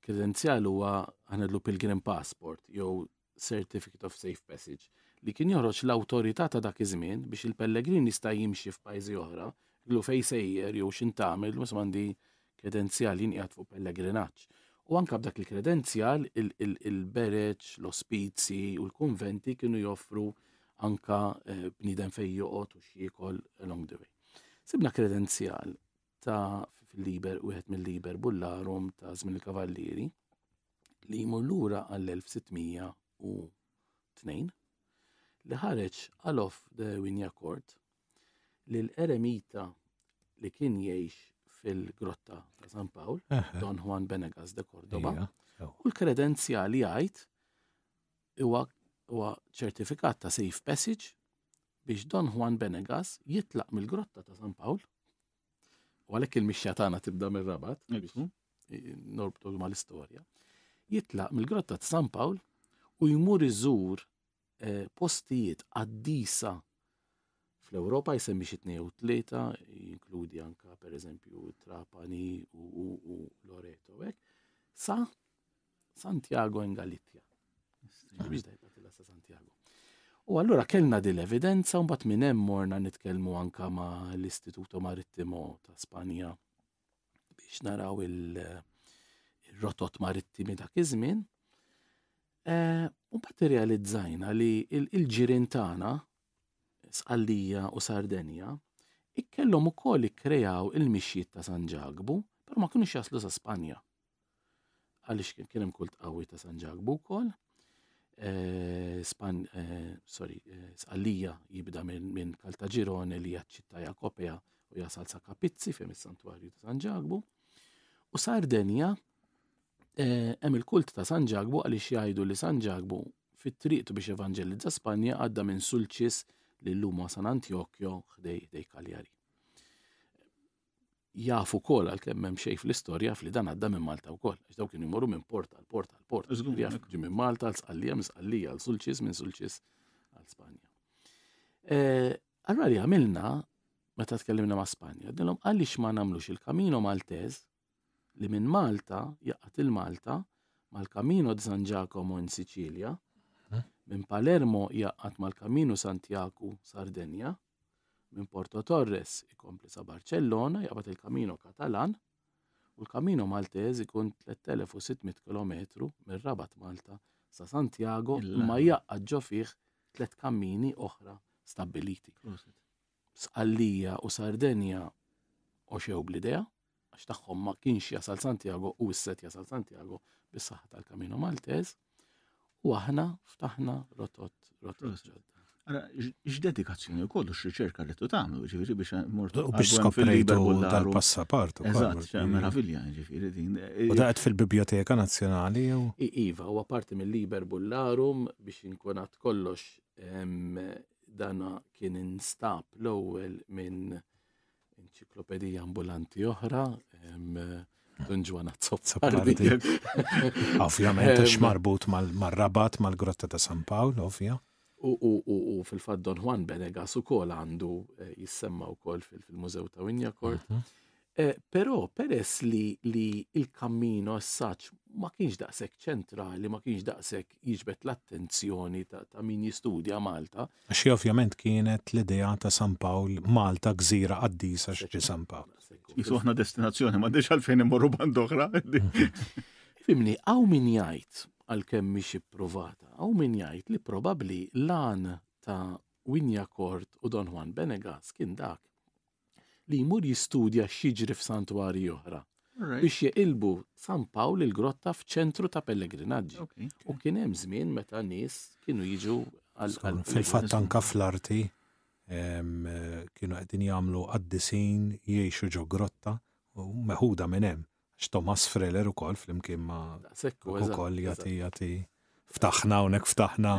Kredenzjal huwa ħanedlu Pilgrim Passport jew Certificate of Safe Passage li kien joħroġ l-awtorità ta' dak iż-żmien biex il-pellegrin jista' jimxi f'pajjiżi oħra, jgħidlu fejn sejjer jew x'int tagħmel, jgħidlu għandi kredenzjal jien qiegħed fuq pellegrinaġġ. U anka b'dak il-kredenzjal il-bereġ, l-ospizji u l-kunventi kienu joffru anka eh, bniedem fejn joqgħod u x'jiekol along the way. Sibna kredenzjal ta' fil-liber wieħed mill-liber bullarum ta' żmien il-Kavallieri li jmur lura għall-1602 li ħareġ Alof de Wignacourt li l-eremita li kien jgħix fil-grotta ta' San Pawl, Don Juan Benegas de Cordoba, u l-kredenzjali jgħid huwa huwa ċertifikat ta' safe passage biex Don Juan Benegas jitlaq mill-grotta ta' San Pawl u għalhekk il-mixja tagħna tibda mir-Rabat biex norbtu mal-istorja. Jitlaq mill-grotta ta' San Pawl u jmur iżur eh, postijiet qaddisa fl-Ewropa jsemmi xi tnejn u tlieta, jinkludi anka pereżempju Trapani u, u Loreto hekk, sa Santiago in Galizja. Biex dajba sa Santiago. U allura kellna din l-evidenza u mbagħad minn hemm morna nitkellmu anka ma' l-Istituto Marittimo ta' Spanja biex naraw il-rotot marittimi dak iż-żmien. Eh, u mbagħad irrealizzajna li il-ġirien tagħna Sqallija u Sardenja ikkellhom ukoll ikkreaw il-mixjiet ta' San Ġakbu, però ma kinux jaslu sa Spanja. Għaliex kien hemm kult qawwi ta' San Ġakbu wkoll. Eh, Span, eh, sorry, eh, Sqallija jibda minn Caltagirone li hija ċittà Jakopea u jasal sa Kapizzi fejn is-santwarju ta' San Ġakbu. U Sardenja hemm il-kult ta' San Ġakbu għaliex jgħidu li San Ġakbu fit-triqtu biex evanġelizza Spanja għadda minn Sulcis li llum San Antjokjo ħdej ħdej Cagliari. Jaf ukoll għalkemm m'hemm xejn fl-istorja jaf li dan għadda minn Malta wkoll, għax dawk kienu jmorru minn port għal port għal port. Jaf ġi minn Malta għal Sqallija, minn Sqallija għal Sulċis, minn Sulċis għal Spanja. Eh, allura li għamilna meta tkellimna ma' Spanja, għednilhom għaliex ma nagħmlux il-Camino Maltese li minn Malta jaqgħad il-Malta mal-Camino de San Giacomo in Sicilia, minn Palermo jaqgħad mal-Camino Santiago Sardenja, minn Porto Torres ikompli sa Barcellona jaqbad il-Camino Catalan u l-Camino Maltese ikun 3600 km mir-Rabat Malta sa Santiago ma jaqgħad ġo fih tliet kammini oħra stabbiliti. Sqallija u Sardenja għoxew bl-idea, għax tagħhom ma kienx jasal Santiago u issa qed jasal Santiago bis-saħħa tal-Camino Maltese, u aħna ftaħna rotot rotot ġodda. Ara, x'dedikazzjoni u kollu x'riċerka li tu tagħmlu, ġifieri biex mortu. U biex skoprejtu dal-passaport. Eżatt, meravilja, ġifieri din. U daqet fil-Biblioteka Nazzjonali jew? Iva, huwa parti mill-Liber Bullarum biex inkun għad kollox. dana kien instab l-ewwel minn enċiklopedija ambulanti oħra, Dun Ġwana Azzopardi. Ovvjament, għax marbut mal-Rabat, mal-Grotta ta' San Pawl, ovvja. U fil-fatt Don Juan Benegas ukoll għandu eh, jissemma wkoll fil-Mużew ta' Wignacourt. Mhm. Eh, però peress li, li il-kammino as-saċ ma kienx daqshekk ċentrali, ma kienx daqshekk jiġbed l-attenzjoni ta', ta min jistudja Malta. Għax ovvjament kienet l-idea ta' San Pawl Malta gżira qaddisa x'ġi San Pawl. Jisu aħna destinazzjoni, ma għalfejn imorru band oħra. Fimni, hawn min jgħid għalkemm mhix ippruvata, hawn min jgħid li probabbli l-għan ta' Wignacourt u Don Juan Benegas kien dak li jmur jistudja x'jiġri f'santwarji oħra biex jeqilbu San Pawl il-grotta f'ċentru ta' pellegrinaġġi. U kien hemm żmien meta nies kienu jiġu għal Fil-fatt anka fl-arti kienu qegħdin jagħmlu qaddisin jgħixu ġo grotta u meħuda minn hemm. Għax Thomas Freller ukoll flimkien ma' ukoll jagħti jagħti ftaħna hawnhekk ftaħna.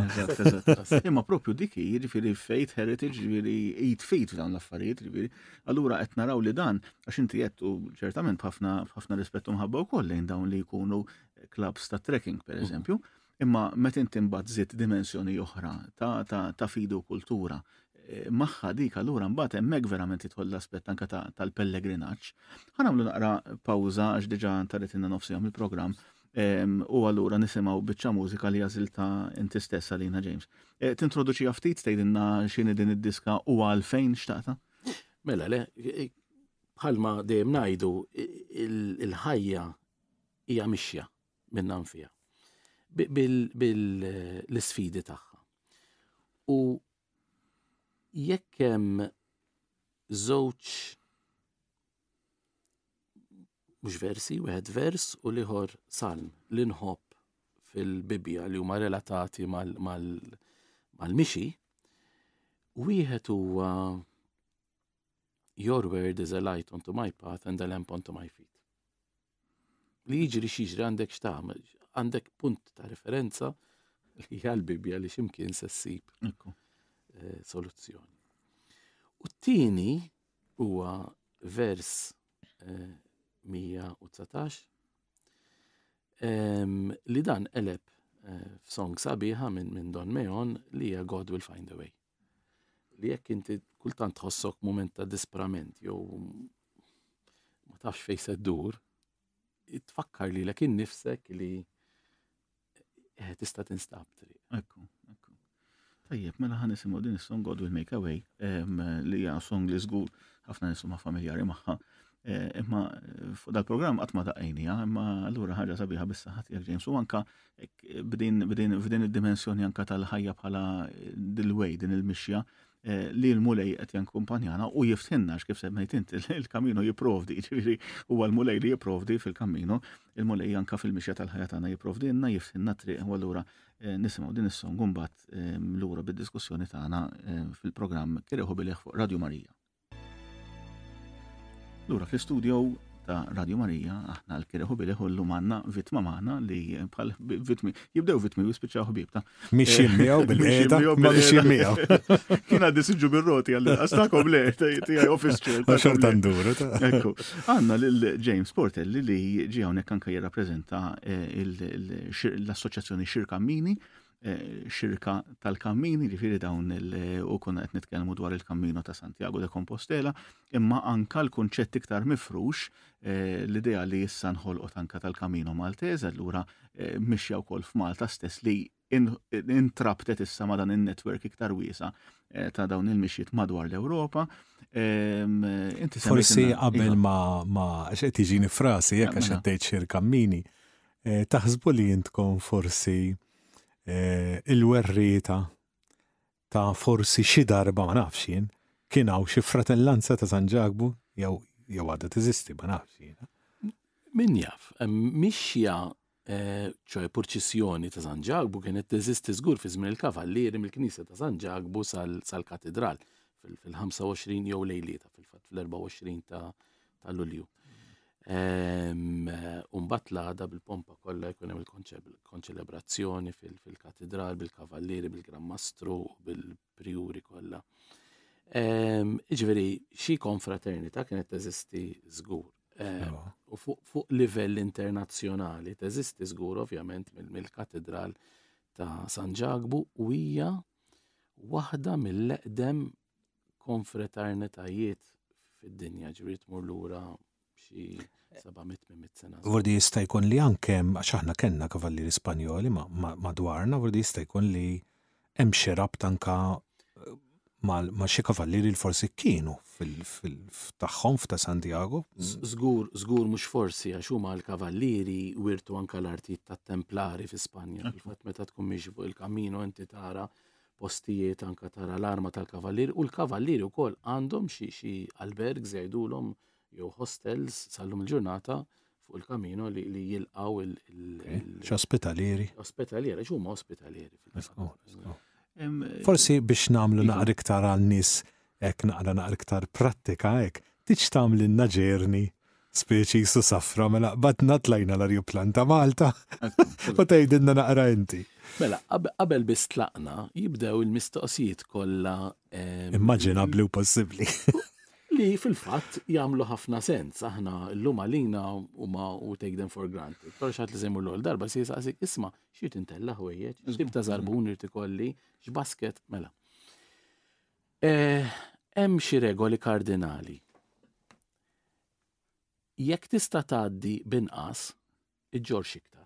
Imma propju dik hi, jiġifieri faith heritage, jiġifieri eat feet f'dawn l-affarijiet, jiġifieri. Allura qed naraw li dan għax inti qed u ċertament b'ħafna b'ħafna rispett u mħabba wkoll lejn dawn li jkunu clubs ta' trekking per mhm. eżempju. Imma meta inti mbagħad żidt dimensjoni oħra ta', ta, ta fidi u kultura, eh, magħha dik allura mbagħad hemmhekk verament jidħol l-aspett anke tal-pellegrinaġġ. Ħa nagħmlu naqra pawża għax diġà taritilna nofsija mill-programm u allura nisimgħu biċċa mużika li għażilta inti stess għalina James. Eh, tintroduċiha ftit tgħidilna x'inhi din id-diska u għalfejn xtaqta? Mela le, eh, bħalma dejjem ngħidu il-ħajja hija mixja minnha nfiha bil-isfidi tagħha. U jekk hemm żewġ mhux versi, wieħed vers u l-ieħor salm li nħobb fil-Bibbja li huma relatati mal-mixi, wieħed huwa Your word is a light unto my path and a lamp unto my feet. Li jiġri x'jiġri għandek x'tagħmel, għandek punt ta' referenza li hija l-Bibbja li x'imkien se ssib eh, soluzzjoni. U t-tieni huwa vers 119 eh, li dan qeleb eh, f'song sabiħa minn min Don Meon li hija God Will Find a Way. Li jekk inti kultant tħossok moment ta' disprament jew ma tafx fejn se ddur, tfakkar lilek innifsek li eh, tista' tinstab triq. Ekku, ekku. Tajjeb, mela ħa nisimgħu din is-song God Will Make a Way li hija song li żgur ħafna nies huma familjari magħha. Eh, imma eh, fuq dal-programm qatt ma daqqejnija, imma allura ħaġa sabiħa bis-saħħa tiegħek James u anka b'din f'din id-dimensjoni anka tal-ħajja bħala dil-way din il-mixja eh, li l-Mulej qed jankumpanjana u jiftħinna kif semmejt inti il-kamino jipprovdi, ġifieri huwa l-Mulej li jipprovdi fil-kamino, il-Mulej anka fil-mixja tal-ħajja tagħna jipprovdilna, jiftħinna triq u allura eh, nisimgħu din is-song mbagħad eh, lura bid-diskussjoni tagħna fil-programm Kiriħu Bilih fuq Radio Marija. Lura fl-istudio ta' Radio Marija, aħna l-Kiriħu Biliħu l-lum għanna vittma maħna li bħal vittmi, jibdew vittmi u jispiċċaw ħbib ta' Mixin miegħu bil-qiegħda, ma mixin miegħu. Kien għaddi siġġu bir-roti għalli għastakom le, tiegħi office chair. Xorta nduru. Ekku, għandna lil James Portelli li ġie hawnhekk anke jirrappreżenta eh, l-Assoċjazzjoni Xirka Mini Eh, xirka tal-kammini, ġifiri dawn il- u konna qed nitkellmu dwar il-Kammino ta' Santiago de Compostela, imma anka l-kunċett iktar mifrux eh, l-idea li issa nħolqot anka tal-Kamino Maltese, allura eh, mixja wkoll f'Malta stess li intrabtet issa ma' dan in-netwerk iktar wiesa ta' dawn il-mixjiet madwar l-Ewropa. Ehm, Forsi qabel iva. ma ma x'qed tiġini frasi jekk għax mela. qed tgħid xirkammini, taħsbu li intkom forsi eh, il-werrieta ta' forsi xi darba ma nafx jien, kien hawn xi fratellanza ta' San Ġakbu jew jew għadha teżisti ma nafx jien. Min jaf, mixja eh, ċoħe purċissjoni ta' San Ġakbu kienet teżisti żgur fi żmien il-Kavallieri mill-Knisja ta' San Ġakbu sal-Katedral fil-25 jew lejlieta fil-fatt fl-24 ta' Lulju. U mbagħad l-għada bil-pompa kollha jkun hemm il-konċelebrazzjoni fil-katedral bil-kavallieri, bil-Gran Mastru u bil-prijuri kollha. Jiġifieri xi konfraternità kienet teżisti żgur. U fuq livell internazzjonali teżisti żgur ovvjament mill-katedral ta' San Ġakbu u hija waħda mill-eqdem konfraternitajiet fid-dinja, ġifieri tmur lura xi 700-800 sena. Vordi jista' jkun li anke għax aħna kellna kavallieri Spanjoli madwarna, vordi jista' jkun li hemm xi rabta anka eh, ma' xi kavallieri li forsi kienu fil-tagħhom f'ta' Santiago. Żgur, żgur mhux forsi għax huma l-kavallieri wirtu anka l-artijiet tat-Templari fi Spanja. Fil-fatt meta tkun miexi fuq il-Camino inti tara postijiet anka tara l-arma tal-kavallieri u l-kavallieri wkoll għandhom xi xi albergs jgħidulhom jew hostels sal-lum il-ġurnata fuq il-Camino li, li jilqgħu il, il, Xi ospitalieri. Ospitalieri, għax huma ospitalieri. Forsi biex nagħmlu iva. naqra iktar għal nies hekk naqra naqra iktar prattika hekk, tiġ tagħmlilna ġerni speċi su safra mela qbadna tlajna l-arjuplan ta' Malta u tgħidilna naqra inti. Mela, qabel biss tlaqna jibdew il-mistoqsijiet kollha immaġinabbli u possibbli. Li fil-fatt jagħmlu ħafna sens. Aħna llum għalina huma u take them for granted. Però xi ħadd li se jmur l-ewwel darba se jisaqsik isma' xi tintella ħwejjeġ, x'tip ta' żarbun irid ikolli, x'basket, mela. Eh, hemm xi regoli kardinali. Jekk tista' tgħaddi b'inqas, iġġorx iktar.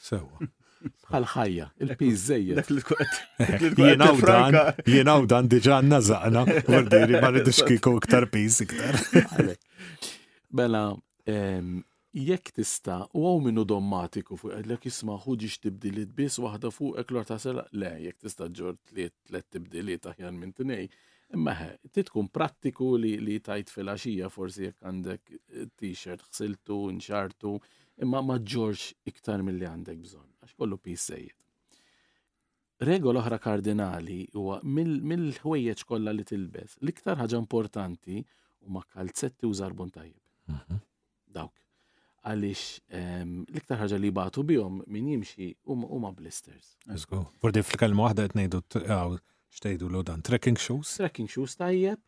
Sewwa. Bħal ħajja, il-piż żejjed. Dak li tkun qed dan, jien hawn dan diġà għandna żaqna, vordiri ma rridux kieku iktar piż iktar. Mela, jekk tista' u hawn minnu dommatiku fuq jgħidlek isma' ħu ġiex tibdiliet biss waħda fuqek l ta' sela. Le, jekk tista' ġġorr tliet tibdiliet aħjar minn tnej. Imma eħe, trid tkun prattiku li, li tajt filgħaxija forsi jekk għandek eh, t-shirt ħsiltu, nxartu, imma ma ġġorx iktar milli għandek bżonn, għax kollu piż sejjed. Regola oħra kardinali huwa mill-ħwejjeġ kollha li tilbes, l-iktar ħaġa importanti huma kalzetti u żarbun tajjeb. Mhm. Dawk. Għaliex ehm, l-iktar ħaġa li jbatu bihom min jimxi huma blisters. Let's go. Vordi fil-kelma waħda qed ngħidu x'tgħidu l dan trekking shoes? Trekking shoes tajjeb.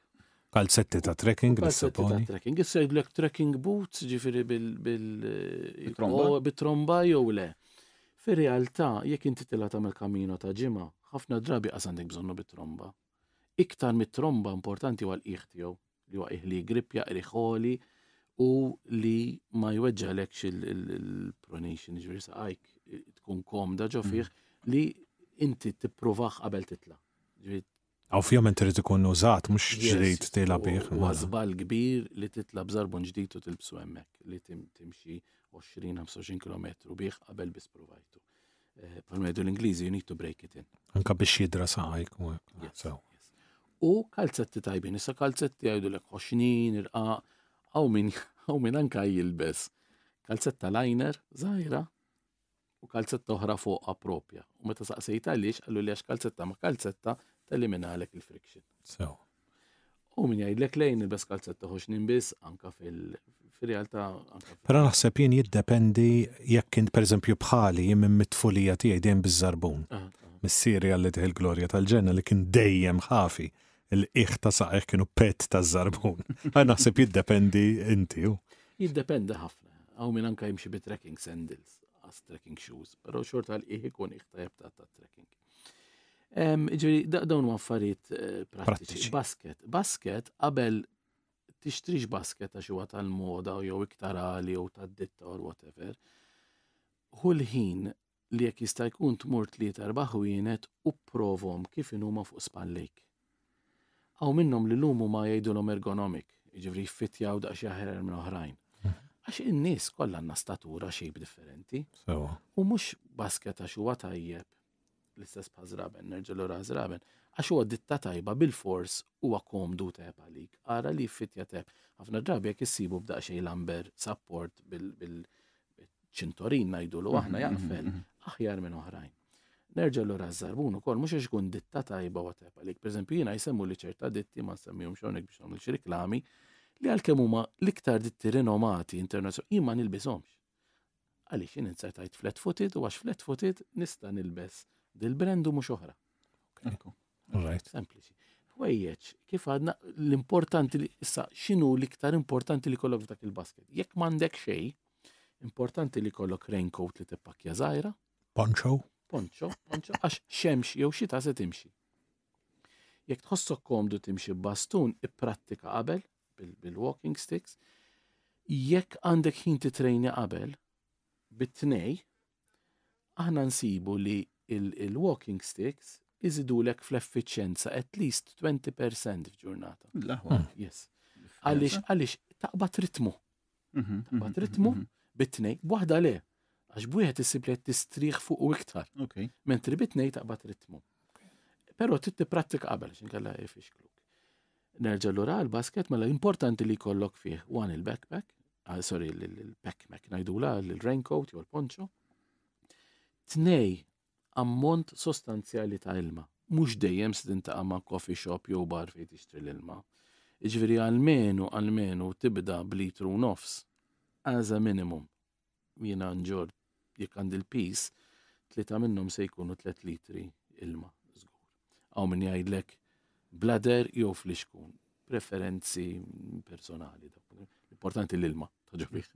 Kalzetti ta' trekking, Kalzetti ta' trekking. Issa jgħidlek trekking boots, ġifieri bil-tromba jew le. Fir-realtà, jekk inti tilha tagħmel kamino ta' ġimgħa, ħafna drabi qas għandek bżonnu bit-tromba. Iktar mit-tromba importanti huwa l-qiegħ tiegħu, li huwa qiegħ li jgrippja, qrieħ għoli u li ma jweġġalekx il-pronation, ġifieri saqajk tkun komda ġo fih li inti tippruvah qabel titla'. Ġifieri Ovvjament irid ikun użat, mhux ġdid tilgħab bih. Huwa żball kbir li titla' b'żarbun ġdid u tilbsu hemmhekk li timxi 20-25 km bih qabel biss provajtu. Eh, bħalma jgħidu l-Ingliżi, you need to break it in. Anka biex jidra saqajk. U kalzetti tajbin, issa kalzetti jgħidu lek ħoxnin, irqaq, għaw min għaw min anka jilbes kalzetta liner żgħira u kalzetta oħra fuqha propja. U meta saqsejt għaliex, qallu li għax kalzetta ma' kalzetta teliminalek il-friction. So. U min jgħidlek lejn il-bes kalzetta ħoxnin biss, anka fil-realtà. Però naħseb jien jiddependi jekk int pereżempju bħali jien minn mit-tfulija tiegħi dejjem biż-żarbun. Missieri għalli tih il-glorja tal-ġenna li kien dejjem ħafi il-qiegħ ta' saqajh kienu pett taż-żarbun. Għal naħseb jiddependi inti. Jiddependi ħafna. Hawn min anka jimxi bi trekking sandals, as trekking shoes, però xorta l-qiegħ ikun qiegħ tajjeb ta' trekking. Ġifieri dawn huma affarijiet eh, prattiċi. Basket. Basket qabel tixtrix basket għax huwa tal-moda jew iktar għali jew tad-ditta or whatever. Hu l-ħin li jekk jista' jkun tmur tlieta erba' ħwienet u pprovhom kif inhuma fuq spallejk. Hawn minnhom li llum huma jgħidulhom ergonomic, jiġifieri jiffittjaw daqsxejn aħjar minn oħrajn. Għax in-nies kollha għandna statura shape differenti. U mhux basket għax huwa tajjeb l-istess bħal żraben, nerġa' lura żraben, għax huwa ditta tajba bil-fors huwa komdu tajjeb għalik. Ara li jiffittja tajjeb. Ħafna drabi jekk issibu b'daqsxejn lumber support bil ċintorin ngħidulu aħna mhm, jaqfel mhm, mhm. aħjar minn oħrajn. Nerġa' lura ż-żarbun ukoll mhux għax ikun ditta tajba u tajba għalik. Pereżempju jiena jsemmu li ċerta ditti ma nsemmihomx hawnhekk biex nagħmel xi riklami. Li għalkemm huma l-iktar ditti rinomati internazzjonali, jien ma nilbishomx. Għaliex jien insertajt flat footed u għax flat footed nista' nilbes dil-brand u mhux oħra. Right. Sempliċi. Ħwejjeġ, kif għadna l-importanti li issa x'inhu l-iktar importanti li kollok f'dak il-basket. Jekk m'għandek xejn, importanti li kollok raincoat li tippakkja żgħira. Poncho. Poncho, poncho, għax xemx jew xita se timxi. Jekk tħossok komdu timxi b'bastun, ipprattika qabel bil-walking sticks. Jekk għandek ħin titrejni qabel bit-tnej, aħna nsibu li il-walking sticks iżidulek fl-effiċjenza at least 20% f'ġurnata. L-aħwa. Yes. Għaliex għaliex taqbad ritmu. Mhm, Taqbad mhm, ritmu mhm. bit-tnej, b'waħda le. Għax b'wieħed issib li qed tistrieħ fuq u iktar. Ok. Mentri bit-tnej taqbad ritmu. Però trid tipprattika qabel għax inkella jfixkluk. Nerġa' lura għall-basket mela importanti li jkollok fih one il-backpack, ah, sorry, il-packpack ngħidula, il-raincoat jew il-poncho. Tnej ammont sostanzjali ta' ilma. Mhux dejjem se tintaqa' ma' coffee shop jew bar fejn tixtri l-ilma. Jiġifieri almenu almenu tibda b'litru u nofs as a minimum. Jiena nġorr jekk għandi l-piż, tlieta minnhom se jkunu 3 litri ilma żgur. Hawn min jgħidlek bladder jew flixkun, preferenzi personali. L-importanti l-ilma, taġobih.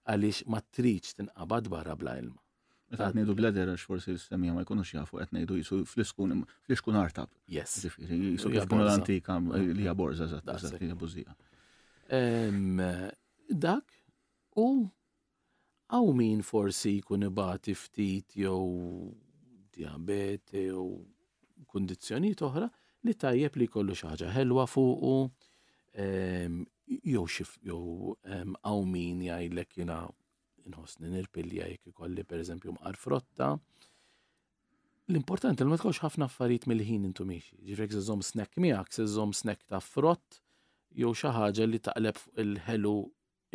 Għaliex ma tridx tinqabad barra bla ilma. Meta qed ngħidu bladder għax forsi l-semija ma jkunux jafu qed ngħidu jisu fl-iskun fl-iskun artab. Yes. Ġifieri jisu Hija kif kienu borża. l-antika li hija borża eżatt, Daqshekk. eżatt, hija bużija. Em, Dak u għaw min forsi jkun ibati ftit jew diabete jew kundizzjonijiet oħra li tajjeb li jkollu xi ħaġa ħelwa fuqu em, jew xi jew em, hawn min jgħidlek jiena inħossni nirpilja jekk ikolli pereżempju mqar frotta. L-importanti li ma tkollx ħafna affarijiet mill-ħin intu miexi. Ġifieri se żomm snack miegħek, se żomm snack ta' frott jew xi ħaġa li taqleb fuq il-ħelu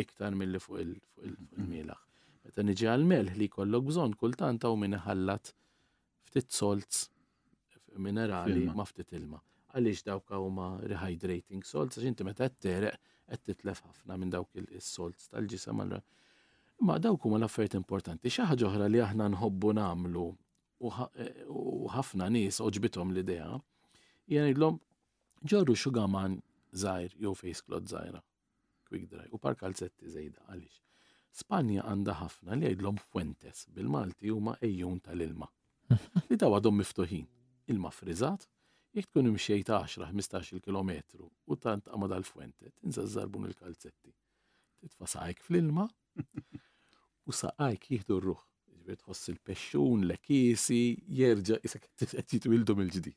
iktar milli fuq il- fuq il- fuq il-mielaħ. Meta niġi għal-melħ li jkollok bżonn kultant hawn min iħallat ftit salts minerali Fl-ilma. ma' ftit ilma. Għaliex dawk huma rehydrating salts, għax inti meta qed tereq qed titlef ħafna minn dawk il-salts tal-ġisem. Allura Ma dawk huma l-affarijiet importanti. Xi ħaġa oħra li aħna nħobbu nagħmlu u ħa- eh, u ħafna nies oġbithom l-idea, hija ngħidlhom ġorru xugaman żgħir jew face cloth żgħira, quick dry, u par kalzetti żejda għaliex. Spanja għandha ħafna li jgħidlhom fuentes, bil-Malti huma ejjun tal-ilma. Li daw għadhom miftuħin. Ilma friżat, jekk tkun imxejt 10-15 kilometru u tant għama dal-fuente, tinsa żarbun il-kalzetti. Titfa' saqajk fl-ilma u saqajk jieħdu r-ruħ. Ġifieri tħoss il-pexxun, l-ekisi, jerġa' isek qed jitwildu mill-ġdid.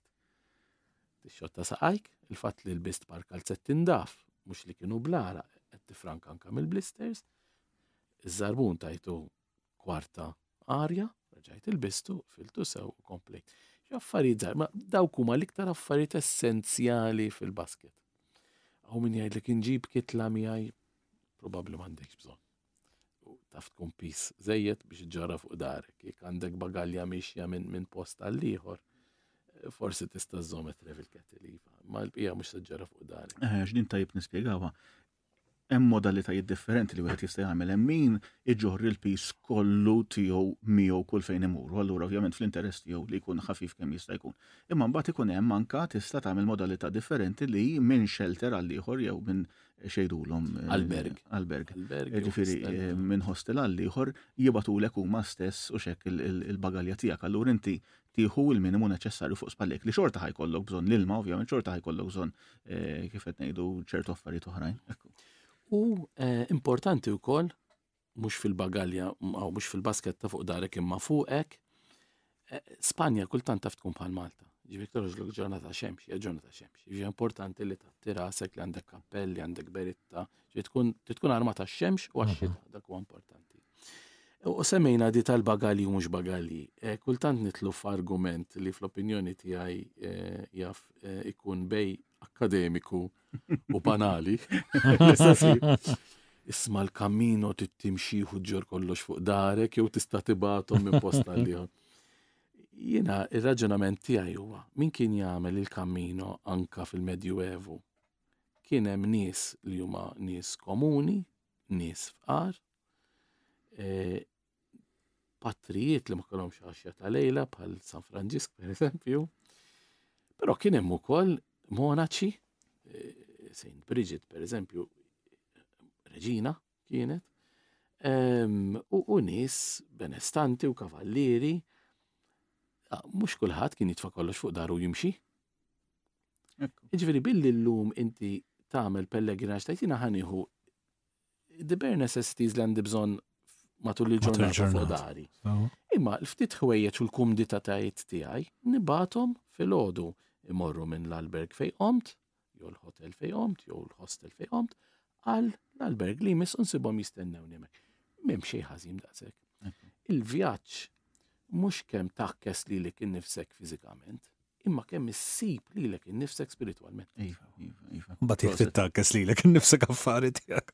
Tixxotta saqajk, il-fatt li l-bist par kalzetti ndaf, mhux li kienu blara, qed tifranka anka mill-blisters, iż-żarbun tajtu kwarta arja, rġajt il-bistu, filtu sew u komplejt. Xi affarijiet żgħar, ma dawk huma l-iktar affarijiet essenzjali fil-basket. Hawn min jgħidlek inġib kitla miegħi, probabbli m'għandekx bżonn. U taf tkun pis żejjed biex ġara fuq darek. Jekk għandek bagalja mixja minn min post għal ieħor, forsi tista' żżomm travel kettle iva, ma l-bqija mhux se ġara fuq darek. Eh, X'din tajjeb nispjegawha. Hemm modalitajiet differenti li wieħed jista' jagħmel hemm min iġorr il-pis kollu tiegħu miegħu kull fejn imur. U allura ovvjament fl-interess tiegħu li jkun ħafif kemm jista' jkun. Imma mbagħad ikun hemm anka tista' tagħmel modalità differenti li minn shelter għal ieħor jew minn xejdulhom eh, Alberg. Alberg. Alberg jew Ġifieri hostel. eh, minn hostel għal ieħor jibatulek huma stess u xek il-bagalja tiegħek. Allura inti tieħu il-minimu neċessarju fuq spallek li xorta ħajkollok bżonn l-ilma, ovvjament xorta ħajkollok bżonn eh, kif qed ngħidu ċertu affarijiet oħrajn. Ekku. U eh, importanti wkoll mhux fil-bagalja aw mhux fil-basket ta' fuq darek imma fuqek. eh, Spanja kultant taf tkun bħal Malta. Ġifieri toħroġlok ġurnata xemx, hija ġurnata xemx. Ġifieri importanti li tagħti rasek li għandek kappell, li għandek beritta, ġifieri tkun trid tkun armata għax-xemx u għax-xita, dak huwa importanti. U semmejna di tal-bagalji u mhux bagalji. Eh, Kultant nitlu f'argument li fl-opinjoni tiegħi eh, jaf eh, ikun bej akademiku u banali. L-istess ħin. Isma l-kammino tittimxi u ġor kollox fuq darek jew tista' tibathom minn post għal ieħor. Jiena ir-raġunament tiegħi huwa min kien jagħmel il-kammino anka fil-Medjuevu. Kien hemm nies li huma nies komuni, nies fqar, e, patrijiet li ma kellhomx għaxja ta' lejla bħal San Franġisk per eżempju. Però kien hemm ukoll monaċi, e, Saint Bridget per eżempju, reġina kienet, u nies benestanti u kavallieri, ah, mhux kulħadd kien jitfa' kollox fuq daru jimxi. Jiġifieri billi llum inti tagħmel pellegrinaġġ tajt jiena ħaniħu the bare necessities li għandi bżonn matul il-ġurnata fuq dari. Imma l-ftit ħwejjeġ u l-kumdita tajt tiegħi nibatom fil-ħodu imorru minn l-alberg fej qomt, jew l-hotel fej qomt, jew l-hostel fej qomt, għal l-alberg li jmiss unsibhom jistennew nimek. M'hemm xejn ħażin daqshekk. Il-vjaġġ mhux kemm takkes lilek innifsek fiżikament, imma kemm issib lilek innifsek spiritwalment. Iva, iva, iva. Mbagħad jekk tittakes lilek innifsek affari tiegħek.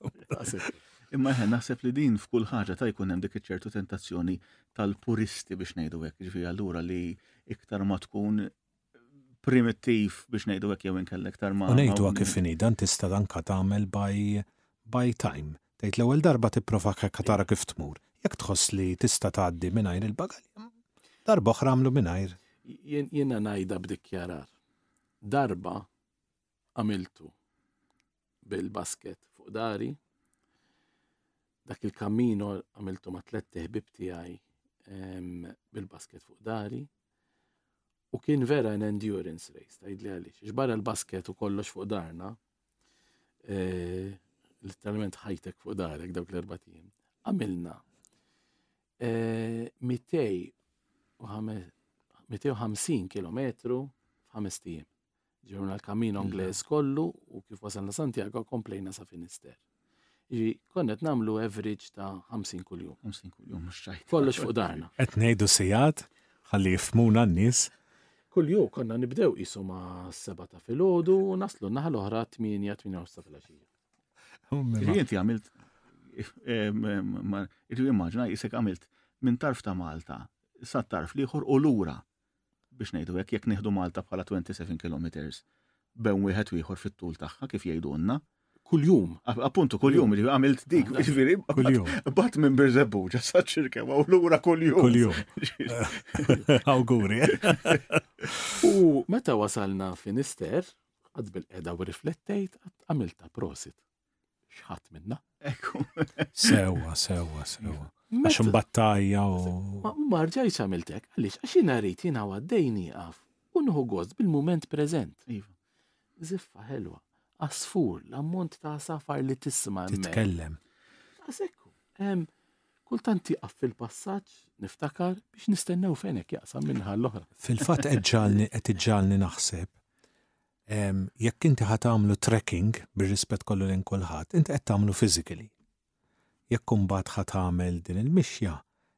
Imma eħe naħseb li din f'kull ħaġa ta' jkun hemm dik iċ-ċertu tentazzjoni tal-puristi biex ngħidu hekk, ġifieri allura li iktar ma tkun primittiv biex ngħidu hekk jew inkella iktar ma. U ngħiduha kif inhi, dan tista' anka tagħmel by by time. Tgħid l-ewwel darba tipprova hekk tara kif tmur. Jekk tħoss li tista' tgħaddi mingħajr il-bagalja, darba oħra għamlu mingħajr. Jiena ngħidha b'dikjarar. Darba għamiltu bil-basket fuq dari, dak il-kammino għamiltu ma' tlett ħbib tiegħi bil-basket fuq dari, U kien vera an endurance race, tgħidli għaliex. Għax barra l-basket u kollox fuq darna, eh, letteralment ħajtek fuq darek dawk l-erba' ijiem. Għamilna 250 eh, kilometru f'ħames ijiem. Ġirna l-Camino Inglés kollu u kif wasalna Santiago komplejna sa Finisterre. Ġi, konna qed nagħmlu average ta' 50 kuljum. 50 kuljum, mhux ċajt. Kollox fuq darna. Qed ngħidu sigħat ħalli jifhmuna n-nies. Kuljum konna nibdew qisu ma' seba' ta' filgħodu u naslu naħa l-oħra 8 8 ta' filgħaxija. Ġifieri inti għamilt irridu immaġina jisek għamilt minn tarf ta' Malta sa tarf l-ieħor u lura biex ngħidu hekk jekk nieħdu Malta bħala 27 kilometers bejn wieħed u ieħor fit-tul tagħha kif jgħidulna. Kuljum. Appuntu kuljum, ġifieri għamilt dik, ġifieri kuljum. Bat minn Birżebbuġa sa ċirkewa u lura kuljum. Kuljum. Awguri. U meta wasalna Finister, għad bil-qeda u riflettejt, għamilta prosit. Xħat minna. Ekku. Sewa, sewa, sewa. Għax battajja u. Ma rġajtx għamiltek, għaliex għax jiena rrid jiena għaddej nieqaf u nieħu gost bil-mument preżent. Iva. Ziffa ħelwa, għasfur, l-ammont ta' safar li tisma' Titkellem. Għasekku. Kultant tieqaf fil-passaġġ, niftakar, biex nistennew fenek jaqsam minħa l-oħra. Fil-fatt qed iġġalni naħseb jekk inti ħa tagħmlu trekking, bir-rispett kollu lejn kulħadd, inti qed tagħmlu physically. Jekk imbagħad ħa tagħmel din il-mixja,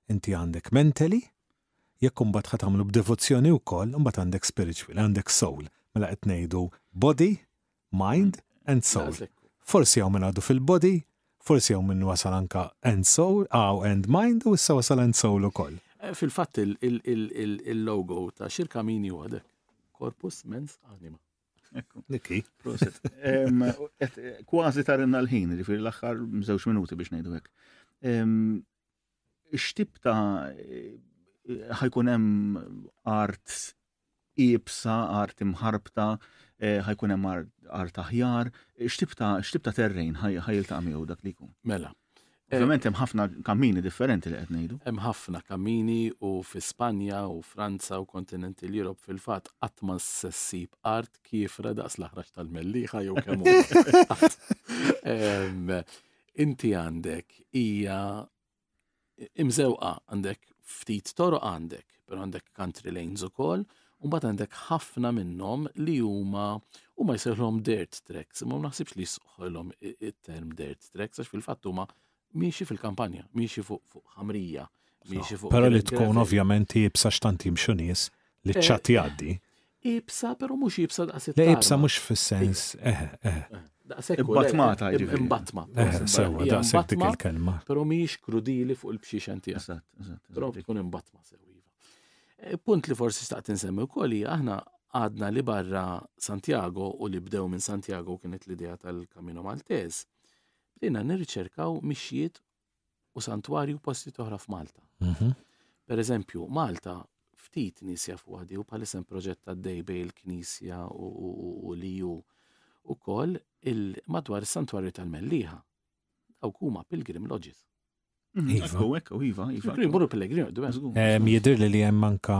inti għandek mentally, jekk imbagħad ħa tagħmlu b'devozzjoni wkoll, imbagħad għandek spiritual, għandek soul. Mela qed ngħidu body, mind and soul. Forsi hawn min għadu fil-body, forsi hawn min wasal anka and soul, aw and mind u issa wasal and soul ukoll. Eh, fil-fatt il-logo ta' Xirkamini huwa dek. Corpus mens anima. Ekku. Niki. Proset. Kważi tarinna l-ħin, ġifieri l-aħħar żewġ minuti biex ngħidu hekk. X'tip ta' ħajkun hemm art iebsa, art imħarbta, eh, ħajkun hemm art aħjar, x'tip ta' x'tip ta' terrejn ħajiltaqa' miegħu dak li jkun? Mela. Eh, Ovvjament hemm ħafna kammini differenti li qed ngħidu. Hemm ħafna kammini u fi Spanja u Franza u kontinenti l-Europe fil-fatt qatt ma ssib art kiefra daqs l-aħrax tal-Mellieħa jew kemm Inti għandek hija imżewqa għandek ftit toroq għandek, però għandek country lanes ukoll, u mbagħad għandek ħafna minnhom li huma huma jsejħlhom dirt tracks, imma ma naħsibx li jsejħlhom it-term dirt tracks għax fil-fatt huma miexi fil-kampanja, miexi fuq ħamrija, miexi fuq. Però li tkun ovvjament iebsa x'tant jimxu nies li ċ-ċatt eh, jgħaddi. Ibsa, però mhux ibsa daqs Le ibsa mhux fis-sens, eħe, eħe. Daqshekk Imbatmata, jiġifieri. Imbatma. Eħe, sewwa, daqshekk dik il-kelma. Però mhijiex krudili fuq il-bxixen tiegħek. Eżatt, eżatt. Però tkun imbatma sew iva. Eh, punt li forsi staqt insemmi wkoll hija aħna għadna li barra Santiago u li bdew minn Santiago kienet l-idea tal-Camino Maltese, bdejna nirriċerkaw mixjiet u santwarju postijiet oħra f'Malta. Per eżempju, Malta ftit nies jafu għadi u bħalissa hemm proġett għaddej bejn il-Knisja u l-EU ukoll madwar is-santwarju tal-Mellieħa. Dawk huma pilgrim lodges. Iva. Ekku, ekku, iva, iva. Pilgrim, morru pellegrini, Jidhirli li hemm anka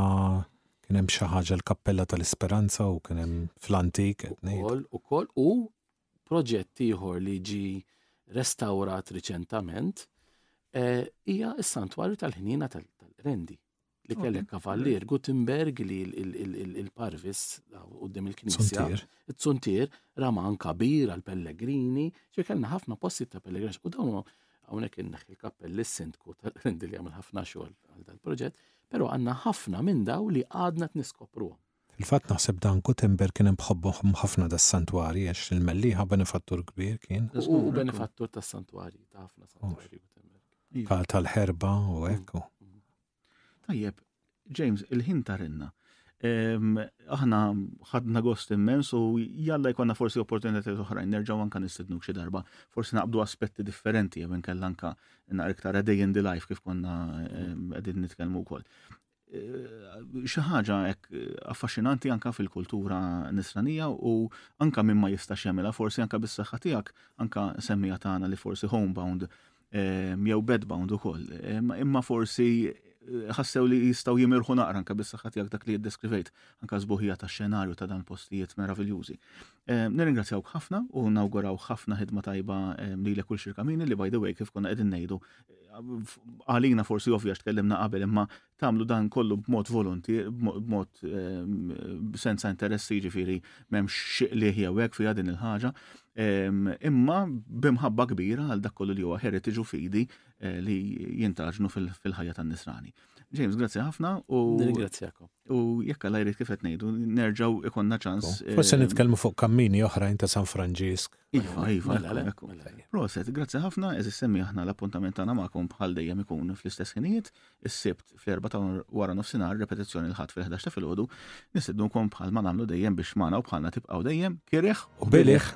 kien hemm xi ħaġa l-Kappella tal-Isperanza u kien hemm fl-antik qed ngħid. Ukoll, ukoll, u proġett ieħor li ġi restawrat riċentament eh, hija s-santwarju tal-ħnina tal-Rendi li kellek kavallier Gutenberg li il-parvis quddiem il-knisja. Suntier. Il-Suntier rama anka bir għal pellegrini, ċe kellna ħafna posti ta' pellegrinaġġ u dawn hawnhekk inneħħi il-kappell lis-sindku tal-Rendi li għamel ħafna xogħol għal dal-proġett, però għandna ħafna minn daw li għadna t-niskopruhom. Fil-fatt naħseb dan Gutenberg kien hemm bħobbu ħafna das-santwarji għax il-Mellieħa benefattur kbir kien. U benefattur tas-santwarji, ta' ħafna santwarji Gutenberg. Iva. Tal-ħerba u hekk. Tajjeb, James, il-ħin tarinna. Aħna ħadna gost immens u jalla jkollna forsi opportunitajiet oħrajn nerġgħu anka nistednuk xi darba. Forsi naqbdu aspetti differenti jew inkella anka naqra iktar a day in the life kif konna qegħdin nitkellmu wkoll. Xi ħaġa hekk affaxxinanti anka fil-kultura nisranija u anka min ma jistax jagħmilha forsi anka bis-saħħa tiegħek anka semmija tagħna li forsi homebound jew bedbound ukoll. Imma forsi ħassew li jistgħu jimirħu naqra anka bis-saħħa tiegħek dak li jiddeskrivejt anka sbuħija tax-xenarju ta' dan postijiet meraviljużi. Nirringrazzjawk ħafna u nawguraw ħafna ħidma tajba lilek kull xirkamini li by the way kif konna qegħdin ngħidu għalina forsi ovvja tkellimna qabel imma tagħmlu dan kollu b'mod volontier, b'mod senza interessi, ġifieri m'hemmx xi qligħ jew hekk fiha din il-ħaġa, imma b'imħabba kbira għal dak kollu li huwa heritage u fidi li jintaġnu fil-ħajja tan-nisrani. James, grazzi ħafna u Nirringrazzjakom. U jekk Alla jrid kif qed ngħidu, nerġgħu ikonna ċans. Forsi nitkellmu fuq kammini oħrajn ta' San Franġisk. Iva, iva, Mela, le, ekku. mela. Proset, grazzi ħafna, eżis semmi aħna l-appuntament tagħna magħkom bħal dejjem ikun fl-istess ħinijiet, is-Sibt fl-4 ta' wara nofsinhar, repetizzjoni l-Ħadd fil-11 ta' filgħodu, nistednukom bħal ma nagħmlu dejjem biex magħna u bħalna tibqgħu dejjem kirieħ u bilih.